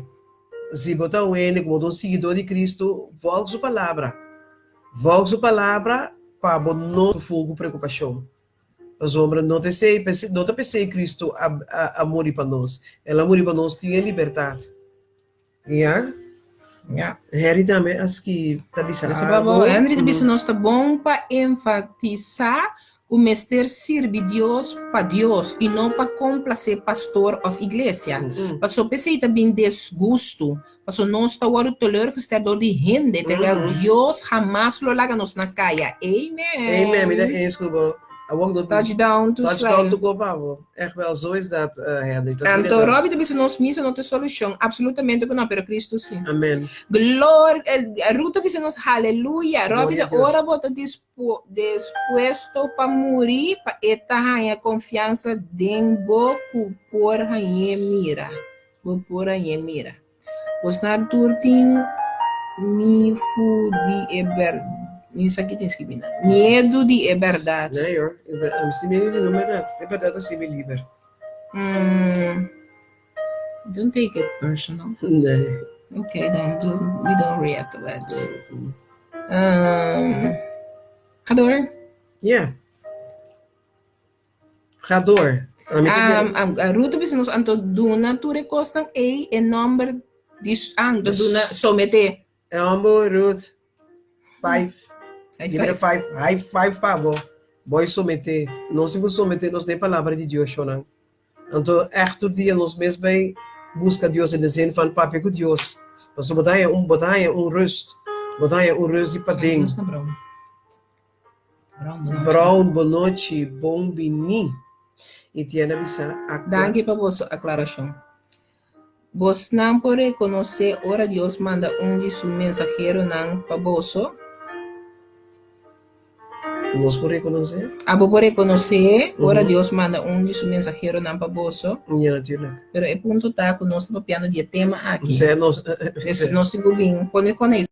Speaker 1: Si bo ta un hende ku bo ta un siguidó di Kristu, volg su palabra. Volg su palabra pa bo no ful ku preokupashon. Pasobra no ta esei, no ta p'esei Kristu a a muri pa nos. El a muri pa nos tin e libertat. Ya.
Speaker 3: Ya.
Speaker 1: Henry tambe a ski ta bisa
Speaker 3: Bisa pa
Speaker 1: algo.
Speaker 3: bo, Henry ta bisa nos ta bon pa enfatisá ku mester sirbi Dios pa Dios i no pa komplasé pastor òf iglesia. Paso p'esei ta bin desgustu, paso nos ta wòrdu teleurgesteld dor di hende, terwèl Dios hamas lo laga nos na kaya.
Speaker 1: Amen.
Speaker 3: Amen.
Speaker 1: Mi ta eens ku bo. Awor no
Speaker 3: Touchdown to
Speaker 1: Touchdown
Speaker 3: Sly.
Speaker 1: to go pa bo. Echt wel, zo is dat, Henry. Ta asina
Speaker 3: Anto
Speaker 1: ta.
Speaker 3: Robbie ta bisa nos misa no ta e solucion. Absolutamente cu no, pero Cristo si.
Speaker 1: Amen.
Speaker 3: Gloria, Ruth ta bisa nos haleluya. Robbie
Speaker 1: Gloria
Speaker 3: ta
Speaker 1: a Dios.
Speaker 3: ora bo ta dispu, dispuesto pa muri pa e ta haña confiansa den bo cu por hañ'é mira. Bo por hañ'é mira. Bosnan tur tin mi fu di e ber mi sa ki tin skibi nan miedu di e bèrdat.
Speaker 1: Nee hoor, e ber mi si miedu di no bèrdat, e bèrdat a sibi liber.
Speaker 3: Mm, don't take it personal.
Speaker 1: Nee.
Speaker 3: Okay, then don't, we don't react to it. Um, ga door.
Speaker 1: Ja. Ga door. Ami ta kere.
Speaker 3: Um, um, Ruth bisa nos anto duna tur e kosnan ei e nomber di anto duna somete.
Speaker 1: E hombo Ruth five.
Speaker 3: High
Speaker 1: Give me
Speaker 3: five.
Speaker 1: five. High five pa bo. Boy somete. Nos tin ku somete nos na e palabra di Dios shonnan. Anto echt tur dia nos mes bay buska Dios in de zin van papia ku Dios. Pasobra bo ta haña un bo ta haña un rust. Bo ta haña un rust di paden.
Speaker 3: Nos na brown.
Speaker 1: Brown bonochi bon bini. I Tiana bisa akla.
Speaker 3: Danki pa boso aklarashon. Bosnan por rekonosé ora Dios manda un di su mensaheronan pa boso?
Speaker 1: Nos por rekonosé?
Speaker 3: Abo por rekonosé ora Dios manda un di su mensaheronan pa boso?
Speaker 1: Ja, natuurlijk.
Speaker 3: Pero e punto ta ku nos ta papiando di e tema aki.
Speaker 1: Sea nos.
Speaker 3: Dus nos tin ku bin pone kone.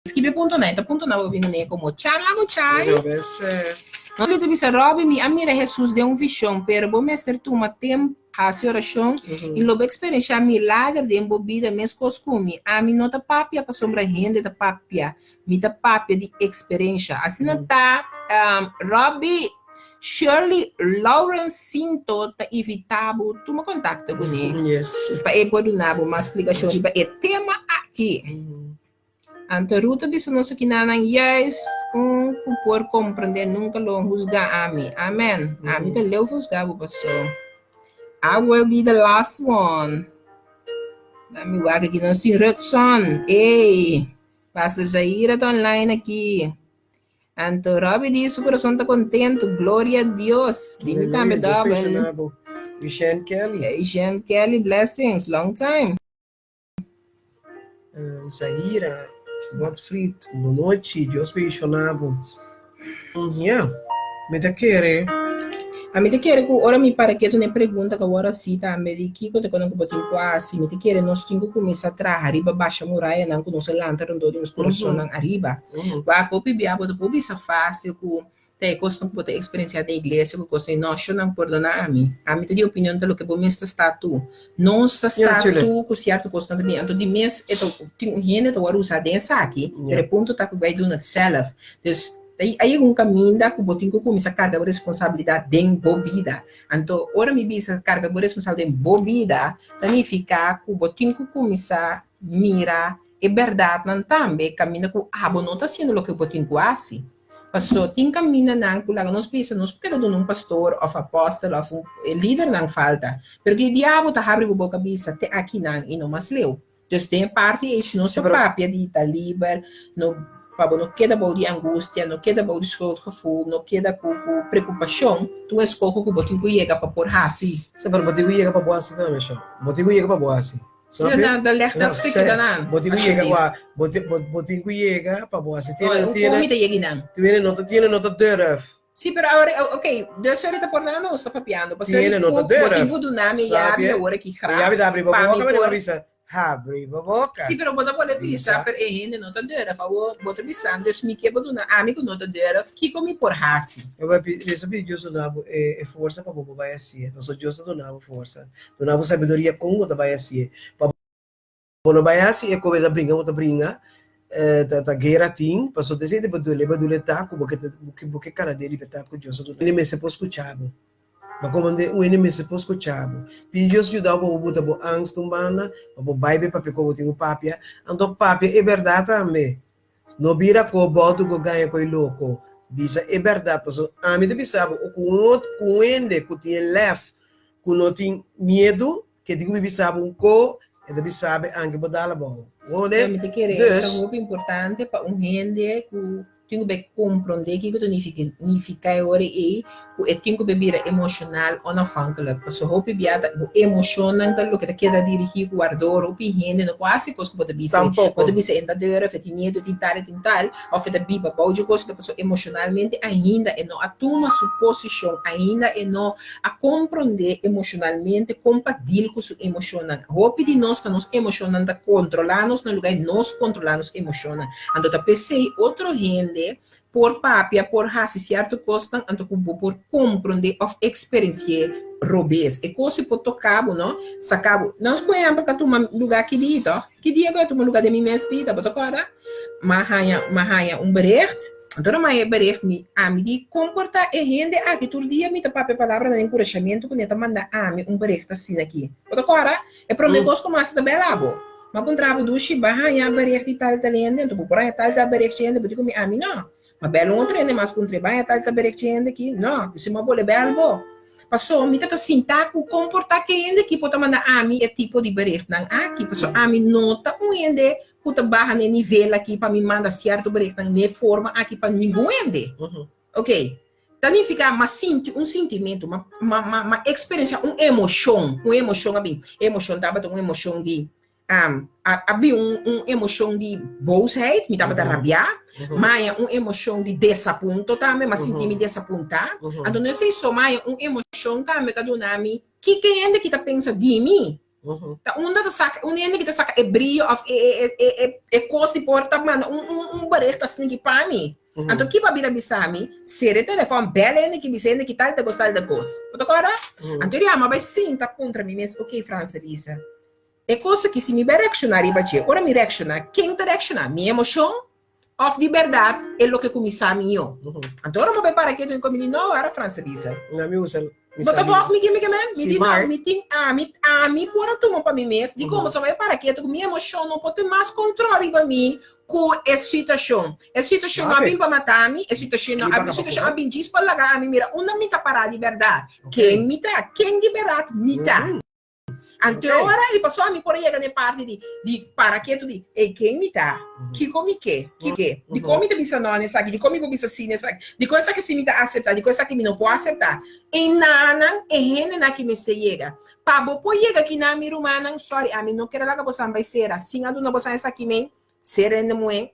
Speaker 3: Skibi punto na, e ta punto na bo bin ne komo charla ku chai. No ta bisa Robbie, mi a mira Hesus den un vishon, pero bo mester tuma tempu hasi orashon i lo bo eksperenshá milager den bo bida meskos ku mi. Ami no ta papia pasobra hende ta papia, mi ta papia di eksperensha. Asina ta Robbie, Shirley Lawrence Sinto ta invitá bo tuma kontakto kuné pa e por duna bo mas splikashon riba e tema aki. Anto Ruth a bisa nos akinanan, Juist un ku por komprendé nunka lo husga ami. Amen. Ami ta leu husga bo paso. I will be the last one. Dami wak aki nos tin Rutson. Ey, Pastor Zaira ta online aki. Anto Robbie di su kurason ta kontentu. Gloria a Dios. Di mi tambe
Speaker 1: Dios
Speaker 3: dòbel.
Speaker 1: bendiciona bo. Eugene Kelly.
Speaker 3: Eugene Kelly, blessings. Long time.
Speaker 1: Zahira, Godfried, bonochi, Dios bendiciona bo. Ya, mi ta kere.
Speaker 3: Ami ta kere ku ora mi para ketu na e pregunta ku awor hasi tambe di kiko ta kono ku bo tin ku hasi, mi ta kere nos tin ku kuminsá traha riba basha murayanan ku nos a lanta rondó di nos kurasonnan ariba. Wak hopi bia bo ta por bisa fásil ku Ta e kosnan ku bo ta eksperensiá den iglesia ku kosnan no shonnan pordoná ami. Ami ta di opinion ta loke bo mes ta sta tu. Nos ta sta tu ku sierto kosnan ta bin. Anto di mes e ta tin un hende ta wòrdu usá den esaki, pero e punto ta ku bai duna het sèlf. Dus a yega un kaminda ku bo tin ku kuminsá karga bo responsabilidat den bo bida. Anto ora mi bisa karga bo responsabilidat den bo bida ta nifiká ku bo tin ku kuminsá mira e bèrdatnan tambe kaminda ku abo no ta hasiendo loke bo tin ku hasi. Paso tin kamindanan ku laga nos bisa nos por keda duna un pastor òf apòstel òf un e lidernan falta, pero ku e diabel ta habri bo boka bisa te akinan i no mas leu. Dus den e parti ei si nos ta papia di ta liber, no pa bo no keda bou di angustia, no keda bou di schuldgevoel, no keda ku ku preokupashon, tur eskoho ku bo tin ku yega pa por hasi.
Speaker 1: Sí, pero bo tin ku yega pa bo hasi tambe, sho. Bo tin ku yega pa bo hasi.
Speaker 3: Ja, dan, dan leg dat stukje dan aan.
Speaker 1: Bo tin ku yega wa, bo tin, bo, bo tin ku yega pa bo hasi.
Speaker 3: Oh, hoe kom je te yega nan?
Speaker 1: Tiene no ta tiene no ta durf.
Speaker 3: Sí, pero ahora, ok, dus sorry ta por na nos ta papiando.
Speaker 1: Tiene no ta durf.
Speaker 3: Bo tin ku duna mi yabi awor aki graag.
Speaker 1: Yabi ta abri bo boka, mi ta bisa. Habri bo boka.
Speaker 3: Sí, pero bo ta pone bisa,
Speaker 1: Bisa.
Speaker 3: pero e hende no ta durf. Awor bo ta bisando, dus mi ke bo duna ami ku no ta durf, kiko mi por hasi?
Speaker 1: E bai pi, resa pidi Dios duna bo e e forsa pa bo por bai hasié. Pasobra Dios ta duna bo forsa, duna bo sabiduria kon bo ta bai hasié. Pa bo no bai hasi e koe ta bringa bo ta bringa, ta ta guera tin, pasobra esei ta badule, badule ta ku bo ke ta bo ke kana den libertat ku Dios a duna. Hende mester por skucha bo. Ma komo un hende mester por skucha bo. Pidi Dios yuda bo pa bo buta bo angst un banda, pa bo bai be papia ku bo tin ku papia. Anto papia e bèrdat tambe. No bira ku bòltu ku gaña ku e loko. Bisa e bèrdat, pasobra ami ta bisa bo ku un otro, ku un hende ku tin e lèf ku no tin miedu, ke tin ku bi bisa bo un ko, e ta bisa bo anke bo dal abou.
Speaker 3: Mi ta kere ta hopi importante pa un hende ku tin ku bai komprondé kiko ta nifiká e ora ei ku e tin ku bai bira emoshonal onafhankelijk. Pasobra hopi bia ta bo emoshonnan ta loke ta keda dirigí ku wardor hopi hende no por hasi kos ku bo ta bisa ei. Bo ta bisa e ta durf, e tin miedu, e tin tal, e tin tal, òf e ta biba bou dje kos pasobra emoshonalmente ainda e no a tuma su posishon, ainda e no a komprondé emoshonalmente kon pa deal ku su emoshonnan. Hopi di nos ta nos emoshonnan ta kontrolá nos na lugá di nos kontrolá nos emoshonnan. Anto ta p'esei otro hende por papia, por hasi sierto kosnan, anto ku bo por komprondé òf eksperensi'é robes. E kos si por toka bo, no? Saka bo. Nos por ehèmpel ta tuma lugá ki dia, tòg? Ki dia ku a tuma lugá den mi mes bida, bo ta kòrda? M'a haña, m'a haña un bericht, anto ora m'a haña e bericht mi, ami di komportá e hende aki tur dia mi ta papia palabranan di enkurashamentu ku ne ta manda ami un bericht asina aki. Bo ta kòrda? E promé kos ku m'a hasi ta bèla bo. M'a puntra bo, Dushi, b'a haña bericht di tal tal hende? Anto bo por haña tal tal bericht hende? Bo di ku mi, Ami no. M'a bèla un otro hende mas puntr'é, B'a haña tal tal bericht hende aki? No. Disi m'a bole bèl bo. Paso mi ta ta sinta ku komportá ke hende aki por ta manda ami e tipo di berichtnan aki. Paso ami no ta un hende ku ta baha n'e nivel aki pa mi manda sierto berichtnan n'e forma aki pa ningun hende. Ok. Ta nifiká m'a sinti un sintimentu, m'a m'a m'a m'a eksperensiá un emoshon, un emoshon a bin. E emoshon tabata un emoshon di a a bin un un emoshon di boosheid, mi tabata rabiá, m'a haña un emoshon di desapunto tambe, m'a sinti mi desapuntá. Anto no esei so, m'a haña un emoshon tambe ku a duna mi kiko e hende ki ta pensa di mi. Ta unda ta saka, un hende ki ta saka e brio of e e e e e kos di por ta manda un un un bericht asina ki pa mi. Anto ki pa bira bisa mi, sera e telefòn, bel hende ki bisa hende ki tal ta kos tal ta kos. Bo ta kòrda? Anto e riama bai sinta puntra mi mes, ok Franselisa, e kos aki si mi bai reakshoná riba dje, ora mi reakshoná, ken ta reakshoná? Mi emoshon Of di berdad e loke cu mi sa mi yo. Anto ora mi bai para ketu mi di no wara Frans a bisa.
Speaker 1: Na mi usa mi
Speaker 3: Bo ta
Speaker 1: sa
Speaker 3: volg mi ke mi ke men? Mi
Speaker 1: Si,
Speaker 3: di no,
Speaker 1: maar-
Speaker 3: mi tin ami, ami por a tuma pa mi mes di como so bai para ketu cu mi emocion no por tin mas control riba mi cu e situacion. E situacion no a
Speaker 1: Sabe.
Speaker 3: bin pa mata mi, e situacion no
Speaker 1: Ki
Speaker 3: a
Speaker 1: pa
Speaker 3: situacion
Speaker 1: kaba
Speaker 3: a bin djis pa laga ami mira unda mi ta para di berdad.
Speaker 1: Ok.
Speaker 3: Ken mi ta? Ken di berdad mi ta? Ante ora i paso ami por a yega na e parti di di para ketu di, ey ken mi ta? Kiko mi ke? Kiko ke? Dikon mi ta bisa no na esaki? Dikon mi por bisa si na esaki? Dikon esaki si mi ta aseptá? Dikon esaki mi no por aseptá? Enanan e hendenan ki mester yega. Pa bo por yega kinan mi rumannan, sorry ami no ker a laga bosan bai sera sin a duna bosan esaki men, sera hende muhé,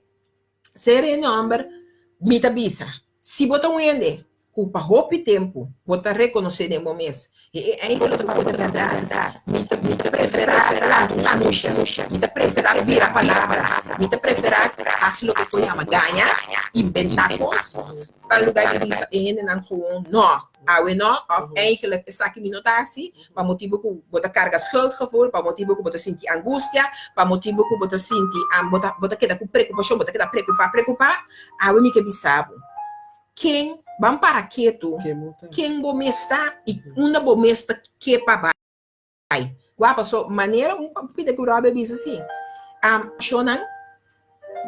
Speaker 3: sera hende hòmber, mi ta bisa, si bo ta un hende ku pa hopi tempu bo ta rekonosé den bo mes, e e eindelijk ta papia bèrdat, mi ta mi ta preferá lanta un smusha, mi ta preferá bira palabra, mi ta preferá hasi loke ku yama gaña, inventá kos, pa lugá di bisa e hendenan gewoon no, awe no, òf eigenlijk esaki mi no ta hasi, pa motibu ku bo ta karga schuldgevoel, pa motibu ku bo ta sinti angustia, pa motibu ku bo ta sinti bo ta bo ta keda ku preokupashon, bo ta keda preokupá preokupá, awe mi ke bisa bo. Ken ban para ketu ken bo mes ta i unda bo mes ta ke pa bai. Wak paso manera un pida ku Robbie a bisa si, shownan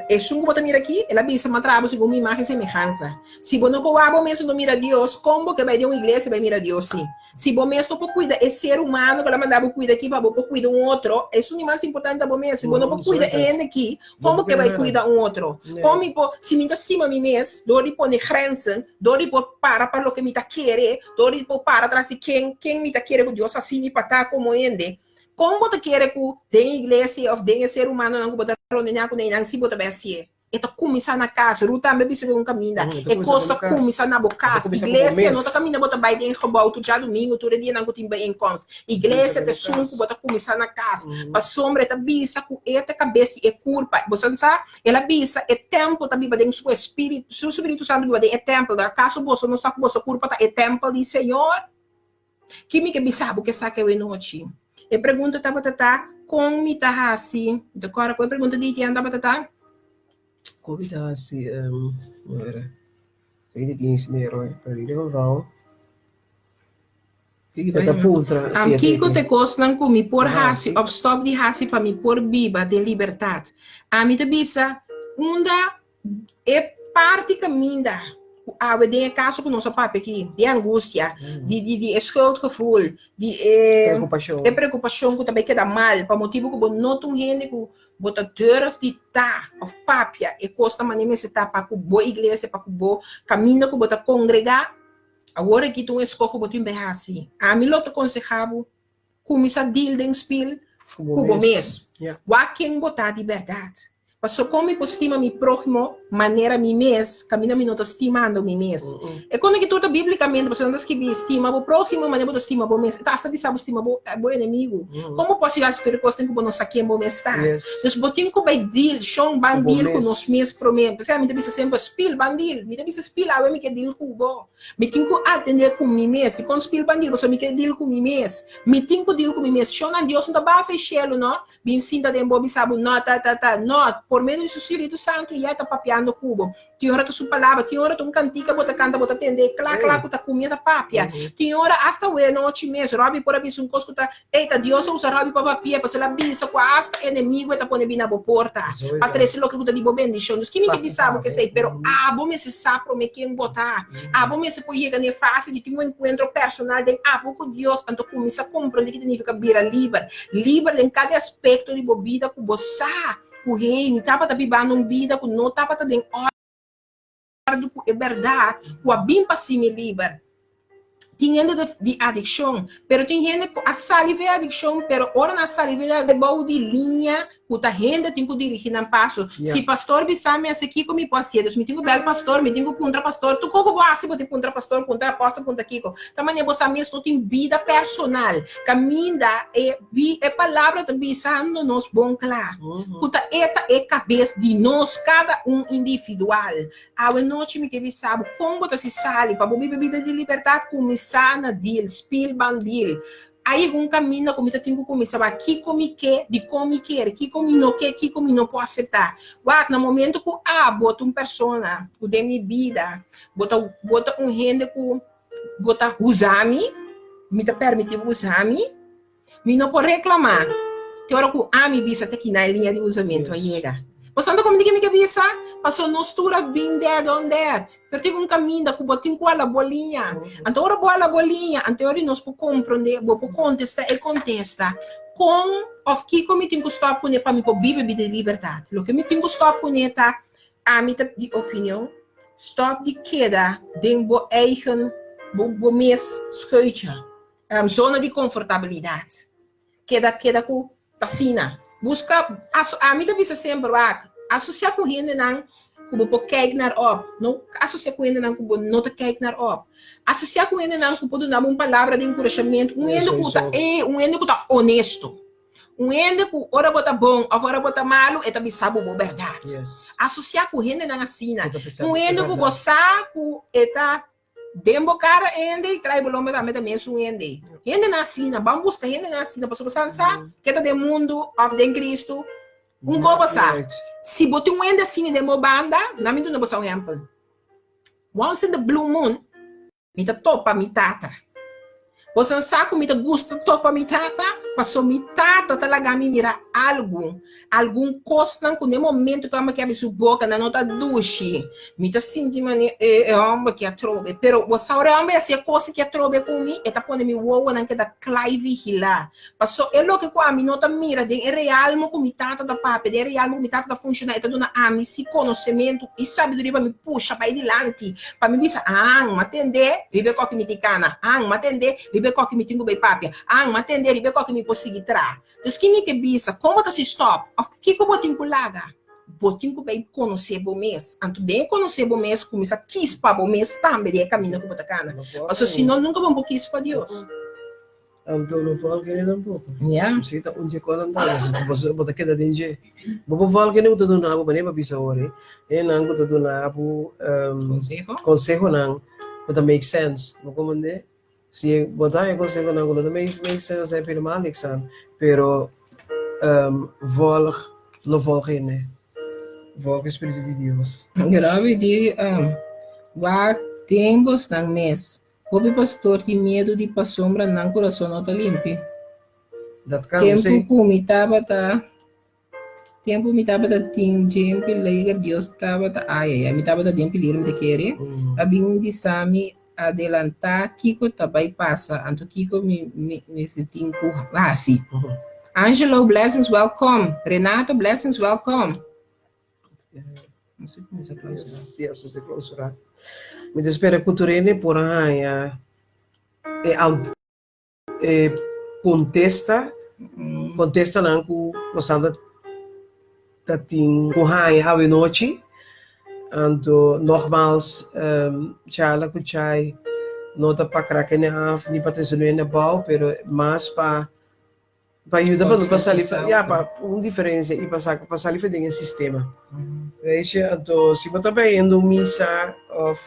Speaker 3: esun ku bo ta mira aki el a bisa mi a traha bo segun mi imagen i semehansa. Si bo no por wak bo mes no mira Dios, kon bo ke bai den un iglesia bai mira Dios si? Si bo mes no por cuida e ser humano cu el a manda bo cuida aki pa bo por cuida un otro, esun di mas importante ta bo mes. Si bo no por cuida e hende aki, con bo ke bay cuida un otro? Con mi por, si mi ta stima mi mes, door di pone grenzen, door di por para pa loke mi ta kere, door di por para tras di ken, ken mi ta kere cu Dios a haci mi pa ta como hende, con bo ta kere cu den iglesia of den e ser humanonan cu bo ta rondea cu nan si bo ta bay hacié? E ta kuminsá na kas. Ruth tambe bisa ku un kaminda.
Speaker 1: Mm, e ta
Speaker 3: E
Speaker 1: kuminsá
Speaker 3: kos
Speaker 1: na
Speaker 3: ta
Speaker 1: bo kas.
Speaker 3: kuminsá na bo
Speaker 1: E ta
Speaker 3: kas.
Speaker 1: kuminsá ku bo
Speaker 3: Iglesia no ta
Speaker 1: mes.
Speaker 3: kaminda bo ta bai den gebou tur djadumingu, tur e dianan ku tin bijeenkomst.
Speaker 1: Kuminsá
Speaker 3: Iglesia
Speaker 1: den
Speaker 3: ta
Speaker 1: bo
Speaker 3: esun
Speaker 1: kas.
Speaker 3: ku bo ta kuminsá na kas.
Speaker 1: Mm.
Speaker 3: Pasobra e ta bisa ku e ta kabes di e kurpa. Bo sa sa? El a bisa e tèmpel ta biba den su espíritu, su Spiritu Santu biba den e tèmpel. Akaso boso no sa ku boso kurpa ta e tèmpel di Señor? Ki mi ke bisa bo ke sa ke awenochi? E pregunta tabata ta, Kon mi ta hasi? Mi ta kòrda ku e pregunta di Etienne tabata ta.
Speaker 1: Kon mi ta hasi? Mira, ei di diens mero, pero in ieder geval, e ta puntra si e
Speaker 3: Kiko
Speaker 1: ta
Speaker 3: ta e kosnan ku mi por hasi
Speaker 1: hasi.
Speaker 3: òf stòp di hasi pa mi por biba den libertat? Ami ta bisa, unda E parti kaminda ku awe den e kaso ku nos a papia aki, di angustia, di di di e schuldgevoel, di e
Speaker 1: Preokupashon.
Speaker 3: e preokupashon ku ta bai keda mal pa motibu ku bo no ta un hende ku bo ta durf di ta òf papia e kosnan manera mester ta pa ku bo iglesia, pa ku bo kaminda ku bo ta kongregá. Awor aki ta un eskoho bo tin bai hasi. Ami lo ta konsehá bo Kuminsá deal den spil
Speaker 1: Ku
Speaker 3: ku bo mes.
Speaker 1: Ja.
Speaker 3: Wak ken bo ta di bèrdat. Paso kon mi por stima mi próhimo manera mi mes, kaminda mi no ta stimando mi mes? E kos aki tur ta bíblikamente, pasobra nan ta skibí, Stima bo próhimo manera bo ta stima bo mes. E ta asta bisa bo stima bo bo enemigu. Kon bo por hasi tur e kosnan ku bo no sa ken bo mes ta?
Speaker 1: Yes.
Speaker 3: Dus bo tin ku bai deal, shon, ban
Speaker 1: Ku bo
Speaker 3: deal ku nos
Speaker 1: mes.
Speaker 3: mes promé. P'esei mi ta bisa semper, spil, ban deal. Mi ta bisa spil, awe mi ke deal ku bo. Mi tin ku atendé ku mi mes. Dikon spil ban deal? Pasobra mi ke deal ku mi mes. Mi tin ku deal ku mi mes. Shonnan, Dios no ta baha fe shelu, no. Bin sinta den bo bisa bo, no, ta, ta, ta. No, por medio di su Spiritu Santu ya e ta papiando ku bo. Tin ora ta su palabra, tin ora ta un kantika bo ta kanta, bo ta tende e kla, kla ku ta kumia ta papia. Tin ora asta awe anochi mes, Robbie por a bisa un kos ku ta, ey, ta Dios a usa Robbie pa papia, pasobra el a bisa ku asta enemigu e ta pone bin na bo porta pa trese loke ku ta di bo bendishon. Dus ki mi ke bisa bo kesei? Pero abo mester sa promé ken bo ta. Abo mester por yega na e fase di tin un enkuentro personal den abo ku Dios, anto kuminsá komprondé ki ta nifiká bira liber. Liber den kada aspekto di bo bida ku bo sa ku, hey, mi tabata bibando un bida ku no tabata den òrdu ku e bèrdat ku a bin pa hasi mi liber. Tin hende ta di adikshon, pero tin hende ku a sali for e adikshon, pero ora nan a sali for e bou di liña ku ta hende tin ku dirigí nan paso. Si pastor bisa mi hasi kiko mi por hasié, dus mi tin ku bèl pastor, mi tin ku puntra pastor, tur kos ku bo hasi bo tin puntra pastor, puntra apòstel, puntra kiko. Ta manera bo sa mes no tin bida personal, kaminda e e palabra ta bisando nos bon kla, ku ta e ta e kabes di nos kada un individual. Awe nochi mi ke bisa bo kon bo ta si sali pa bo biba bida di libertat, kuminsá na deal, spil ban deal. Hay algun kaminda ku mi ta tin ku kuminsá wak kiko mi ke, dikon mi kere, kiko mi no ke, kiko mi no por aseptá. Wak, na momento ku abo ta un persona ku den mi bida bo ta bo ta un hende ku bo ta usa mi, mi ta permití bo usa mi, Mi no por reklamá te ora ku ami bisa te kina e liña di usamentu a yega. Bo sa komo di ke mi ke bisa? Pasobra nos tur a bin there done that. Pero tin un kaminda ku bo tin ku hala bo liña. Anto ora bo hala bo liña, anto e ora nos por komprondé, bo por kontestá e kontesta kon òf kiko mi tin ku stòp kuné pa mi por biba bida di libertat. Loke mi tin ku stòp kuné ta ami ta di opinion stòp di keda den bo eigen, bo mes skuitje. Zona di konfortabilidat. Keda keda ku t'asina. Buska aso ami ta bisa semper wak, asosiá ku hendenan ku bo por kijk naar op. No asosiá ku hendenan ku bo no ta kijk naar op. Asosiá ku hendenan ku por duna bo un palabra di enkurashamentu, un hende ku ta e un hende ku ta onesto. Un hende ku ora bo ta bon òf ora bo ta malu e ta bisa bo bo bèrdat. Asosiá ku hendenan asina. Un hende ku bo sa ku e ta Den bo kara hende i trai bo lomba tambe ta mesun hende. Hendenan asina, ban buska hendenan asina pasobra bo sa ke ta den mundu òf den Kristu. Un ko bo sa, si bo tin un hende asina den bo banda, na mi duna bo sa un ehèmpel. Once in the blue moon, mi ta topa mi tata. Bo san sa ku mi ta gusta topa mi tata? Paso mi tata ta laga mi mira algu, algun kosnan ku n'e momentu ku amba ke abri su boka nan no ta dushi. Mi ta sinti manera e e hòmber ke atrobe. Pero bo sa ora e hòmber a hasi e kos ke atrobe ku mi, e ta pone mi wowonan keda kla i vigilá. Paso e loke ku ami no ta mira den e realmo ku mi tata ta papia, den e realmo ku mi tata ta funshoná, e ta duna ami si konosementu i sabiduria pa mi pusha bai dilanti. Pa mi bisa, An, m'a tende riba e koki mi tin kana. An, m'a tende riba e koki mi tin ku bai papia. An, m'a tende riba e koki mi por sigui traha. Dus ki mi ke bisa? Kon bo ta si stòp? Òf kiko bo tin ku laga? bo tin ku bai konosé bo mes. Anto den e konosé bo mes, kuminsá kis pa bo mes tambe den e kaminda ku bo ta kana. Pasobra si no, nunka bo no por kis pa Dios.
Speaker 1: Anto no vòlg hende tampoko.
Speaker 3: Ya.
Speaker 1: Si ta un dje kos anto, bo bo ta keda den dje. Bo por vòlg hende ku ta duna bo, manera bo a bisa awor ei, hendenan ku ta duna bo
Speaker 3: Konseho?
Speaker 1: konsehonan ku ta make sense. Bo komprendé? Si bo ta haña konsehonan ku no ta make make sense, ta helemaal niks aan. Pero vòlg, no vòlg hende. Vòlg e spiritu di Dios.
Speaker 3: Grave di wak den bosnan mes. Hopi pastor tin miedu di pasobra nan kurason no ta limpi.
Speaker 1: Dat kan,
Speaker 3: Tempu
Speaker 1: sí.
Speaker 3: ku mi tabata Tempu mi tabata tin djen peliger Dios tabata ay ay ay mi tabata den peligro mi ta kere a bin bisa mi adelantá kiko ta bai pasa anto kiko mi mi mester tin ku hasi. Angelo blessings welcome Renata blessings welcome.
Speaker 1: Sí, eso se clausura. Mi ta spera ku tur hende por a haña e ant e kontesta, kontestanan ku bosan ta ta tin ku haña awenochi. Anto nogmaals charla ku Chai no ta pa krak hende af ni pa trese hende abou, pero mas pa Pa yuda pa no pa sali ya pa un diferencia y pa sa pa sali for den e sistema. Weet je, anto si bo ta bayendo un misa of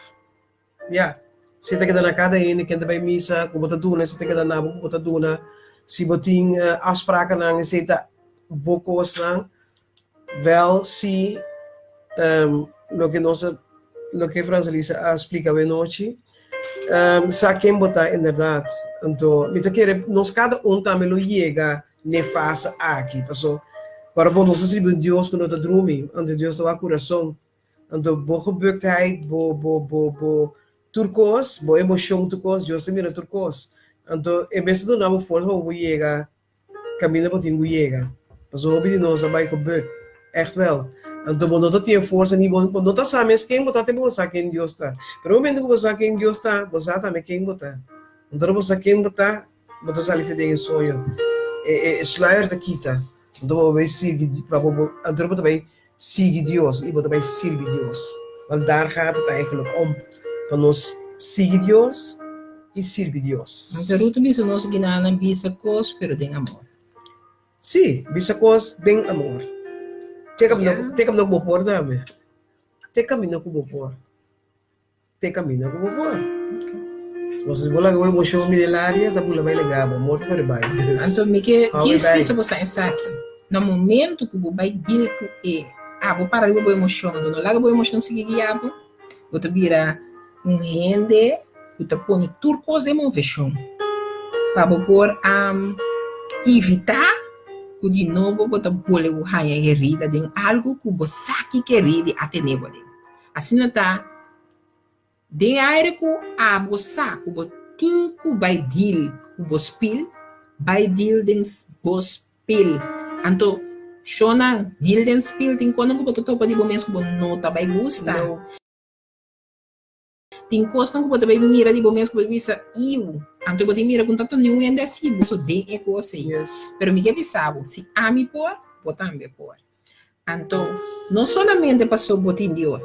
Speaker 1: ya, si ta keda na kada hende ken ta bay misa ku bo ta duna si ta keda na bo ku bo ta duna, si bo tin afsprakennan esei ta bo kosnan, wel si loke nos a loke Franselisa a splika awenochi sa ken bo ta inderdaad. Anto mi ta kere nos kada un tambe lo yega n'e fase aki paso ora bo nos ta sirbi un Dios ku no ta drumi, anto Dios ta wak kurason. Anto bo gebuktheid, bo bo bo bo tur kos, bo emoshon tur kos, Dios ta mira tur kos. Anto e mes ta duna bo forsa pa bo yega Kaminda bo tin ku yega. Pasobra hopi di nos a bai ku buk. Ègt wèl. Anto bo no ta tin e forsa ni bo no ta sa mes ken bo ta te bo sa ken Dios ta. Pero e momento ku bo sa ken Dios ta, bo sa tambe ken bo ta. Anto ora bo sa ken bo ta, bo ta sali for den e soño. E e sluier ta kita. Anto bo bai sirbi pa bo bo anto bo ta bai sigui Dios i bo ta bai sirbi Dios. Want daar gaat het eigenlijk om, pa nos sigui Dios i sirbi Dios.
Speaker 3: Anto Ruth a bisa nos ginanan bisa kos pero den amor.
Speaker 1: Sí, bisa kos den amor. Te kaminda, te kaminda ku bo por tambe. Te kaminda ku bo por. Te kaminda ku bo por. Nos si bo laga bo emoshon bini el aria, ta bula bai laga bo. Amor ta kore bai. Dus,
Speaker 3: Anto mi ke
Speaker 1: hou
Speaker 3: kis
Speaker 1: bai.
Speaker 3: bisa bo sa esaki. Na momento ku bo bai deal ku e, abo para riba bo emoshon, anto no laga bo emoshon sigui guia bo, bo ta bira un hende ku ta pone tur kos den moveshon pa bo por evitá ku di nobo bo ta bole bo haña herida den algu ku bo sa ki keridi a tene bo aden. Asina ta den aire ku abo sa ku bo tin ku bai deal ku bo spil, bai deal den bo spil. Anto, shownan, deal den spil tin konan ku bo ta topa di bo mes ku bo no ta bai gusta. Tin kosnan ku bo ta bai mira di bo mes ku bo ta bisa, Iu! Anto bo tin mira ku no ta niun hende a sibi so den e kos ei. Pero mi ke bisa bo, si ami por, bo tambe por. Anto, no solamente paso bo tin Dios,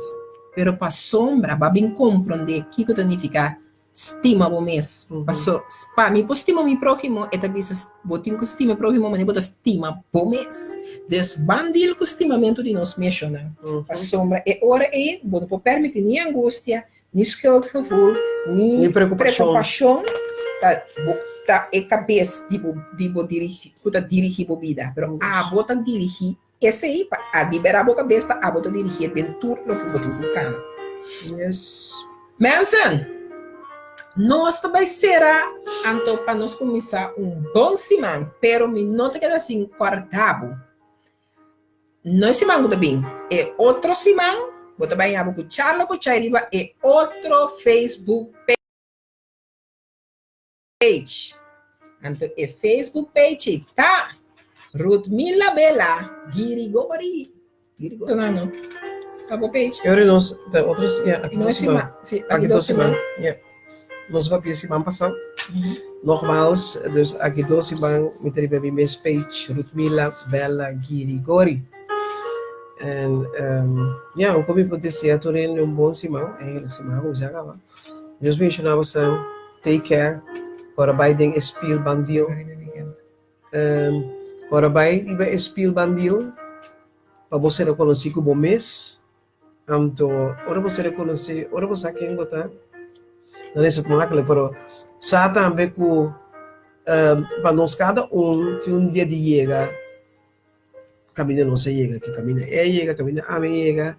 Speaker 3: pero pasobra bo a bin komprondé kiko ta nifiká stima bo mes. Paso, pa mi por stima mi próhimo, e ta bisa bo tin ku stima e próhimo manera bo ta stima bo mes. Dus, ban deal ku stimamentu di nos meshonnan. Pasobra e ora ei bo no por permití ni angustia, ni schuldgevoel, ni
Speaker 1: Ni preokupashon.
Speaker 3: preokupashon ta bo ta e kabes di bo di bo dirigi ku ta dirigí bo bida. Pero abo ta dirigí esei pa a liberá bo kabes ta abo ta dirigié den tur loke bo tin ku kana.
Speaker 1: Yes.
Speaker 3: Mensen, nos ta bai sera anto pa nos kuminsá un bon siman, pero mi no ta keda sin kòrda bo. No e siman ku ta bin, e otro siman bo ta bai haña bo ku charla ku Chay riba e otro Facebook page. Anto e Facebook page ei ta Rutmila Bela Girigori. Girigori. No, no. Ta bo page.
Speaker 1: E ora nos ta otro, ja, aki
Speaker 3: No
Speaker 1: dos
Speaker 3: e
Speaker 1: siman.
Speaker 3: siman. Si,
Speaker 1: Aki
Speaker 3: aki
Speaker 1: dos
Speaker 3: dos
Speaker 1: siman.
Speaker 3: siman.
Speaker 1: Ja. Nos papia siman pasá. Nogmaals, dus aki dos siman mi ta riba mi mes page, Rutmila Bella Girigori. En um, ja, un komi por desea tur hende un bon siman. Eigenlijk siman a kuminsá kaba. Dios bendiciona boso. Take care. Ora bai den e spielbandil. Um, ora bai riba e spielbandil pa bo ser konosí ku bo mes. Anto ora bo ser konosí, ora bo sa ken bo ta, dan is het makkelijk. Pero sa tambe ku um, pa nos kada un tin un dia di yega. Kaminda nos a yega, ki kaminda e a yega, kaminda ami a yega,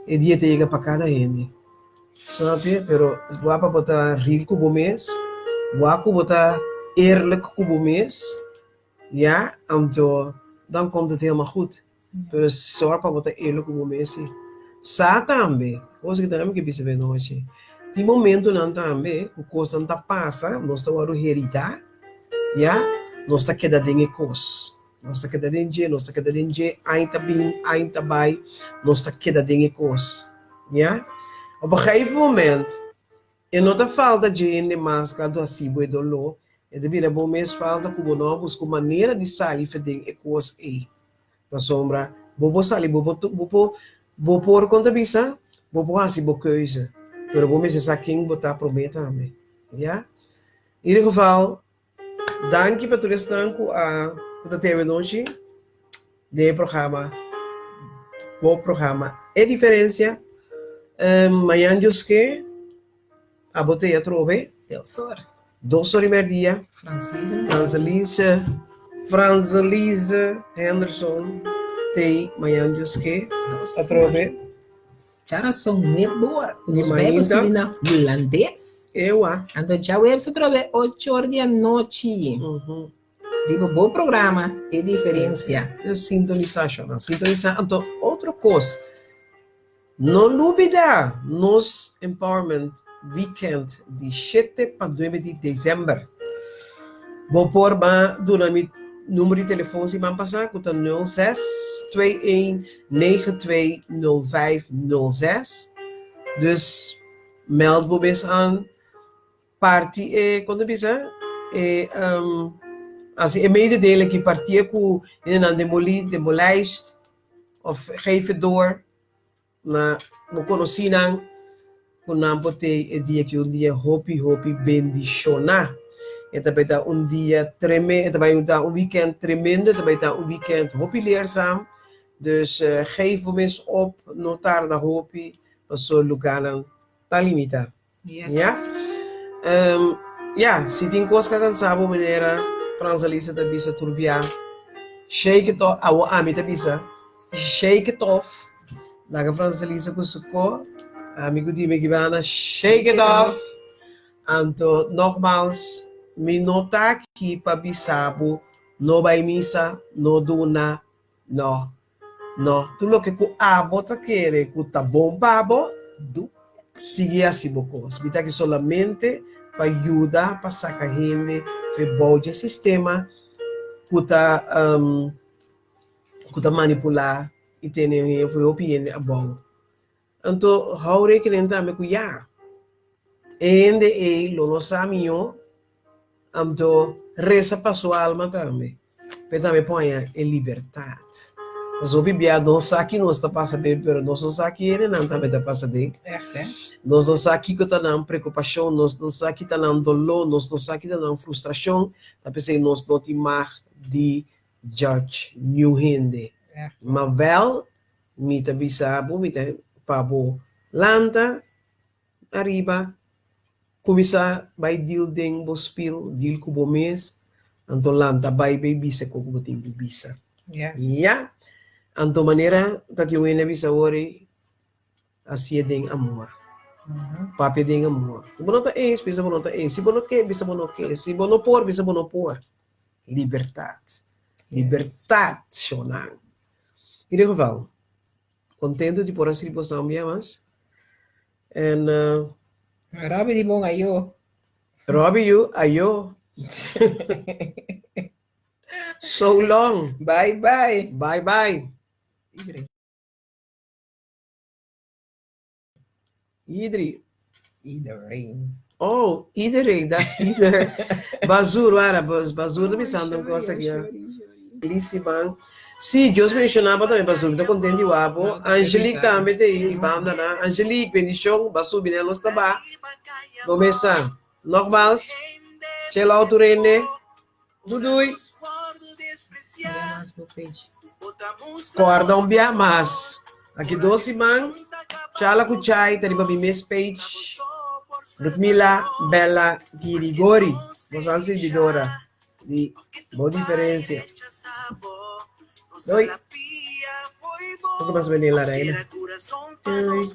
Speaker 1: e dia ta yega pa kada hende. Snap je? Pero wak pa bo ta real ku bo mes, wak ku bo ta eerlijk ku bo mes, ya, anto dan komt het helemaal goed. Pero sòrg pa bo ta eerlijk ku bo mes si. Sa tambe, kos ku tambe mi ke bisa bo e nochi, tin momentonan tambe ku kosnan ta pasa, nos ta wòrdu heridá, ya, nos ta keda den e kos. Nos ta keda den dje, nos ta keda den dje, aña ta bin, aña ta bai, nos ta keda den e kos. Ya? Op een gegeven moment, e no ta falta dje hende mas ku a hasi bo e doló, e ta bira bo mes falta ku bo no a buska un manera di sali for den e kos ei. Pasobra bo por sali, bo por, bo por, bo por, kon ta bisa? Bo por hasi bo keuze, pero bo mester sa ken bo ta promé tambe. Ya? In ieder geval, Danki pa tur esnan ku a ku ta teve nochi den e programa bo programa E Diferencia. Mañan Dios ke abo te atrobe.
Speaker 3: Dos or.
Speaker 1: Dos or y merdia.
Speaker 3: Franselise.
Speaker 1: Franselise Henderson te mañan Dios ke atrobe.
Speaker 3: Djarason nueb'or ku nos bai pa studia na hulandes.
Speaker 1: Ewa.
Speaker 3: Anto djaweps atrobe och'or di anochi. Riba bo programa E Diferencia.
Speaker 1: Sintonisa shona, sintonisa. Anto otro kos, no lubida nos Empowerment Weekend di shete pa nuebe di december. Bo por ba duna mi numero di telefon siman pasa ku ta nul ses twee een negen twee nul vijf nul zes. Dus meld bo mes aan. Parti e, kon ta bisa? E hasi e mededeling ki parti e ku hendenan den bo li, den bo lijst of geef het door na bo konosínan ku nan por tei e dia ki un dia hopi hopi bendishoná. E ta bai ta un dia treme, e ta bai ta un weekend tremendo, e ta bai ta un weekend hopi leerzaam. Dus geef bo mes op, no tarda hopi, paso lugánan ta limitá.
Speaker 3: Yes.
Speaker 1: Ya? Ya, si tin kos ka kansa bo manera Frans Alisa ta bisa tur bia, shake it off, awo ami ta bisa, shake it off, laga Frans Alisa ku su ko, ami ku Dime Gibana, shake it off. Anto, nogmaals, mi no ta aki pa bisa bo no bai misa, no duna, no. No, tur loke ku abo ta kere ku ta bon pa bo,
Speaker 3: Do.
Speaker 1: Sigui hasi bo kos. Mi ta aki solamente pa yuda pa saka hende fe bou dje sistema ku ta ku ta manipulá i tene hopi hende abou. Anto hou rekening tambe ku ya, e hende ei lo no sa mihó, anto resa pa su alma tambe, pa e tambe por haña e libertat. Pasobra hopi bia nos sa ki nos ta pasa den, pero nos no sa ki hendenan tambe ta pasa den. Nos no sa kiko ta nan preokupashon, nos no sa ki ta nan doló, nos no sa ki ta nan frustrashon, ta p'esei nos no tin mag di judge niun hende. Ma wèl Mi ta bisa bo, mi ta pa bo lanta ariba, kuminsá bai deal den bo spil, deal ku bo mes, anto lanta bai bay bisa kiko ku bo tin ku bisa.
Speaker 3: Yes.
Speaker 1: Ya. Anto manera ta tin un hende a bisa awor ei, hasié den amor. Papia den amor. Si bo no ta eens, bisa bo no ta eens. Si bo no ke, bisa bo no ke. Si bo no por, bisa bo no por. Libertat. Libertat, shonnan. In ieder geval, contento di por a sirbi boso un bia mas. En uh,
Speaker 3: Robbie di bon ayo.
Speaker 1: Robbie you ayo. So long.
Speaker 3: Bye bye.
Speaker 1: Bye bye.
Speaker 3: Iedereen.
Speaker 1: Iedereen.
Speaker 3: Iedereen.
Speaker 1: Oh, iedereen, dat ieder. Bazur, wara, bas, bazur ta bisando un cosa aquí. Lisi man. Sí, Dios bendiciona bo tambe pa subi. Ta contento di wak bo. Angelique tambe ta ei banda nan. Angelique, bendicion. Ba subi den nos taba. Bo mesa. Nogmaals, chill out tur hende. Doei doei. Corda un bia mas. Aki dos siman, Chala ku Chai ta riba mi mes page. Ludmila Bella Girigori, bosan sirbidora di Bo Diferencia. Doei. Poco mas beni la reina. Doei.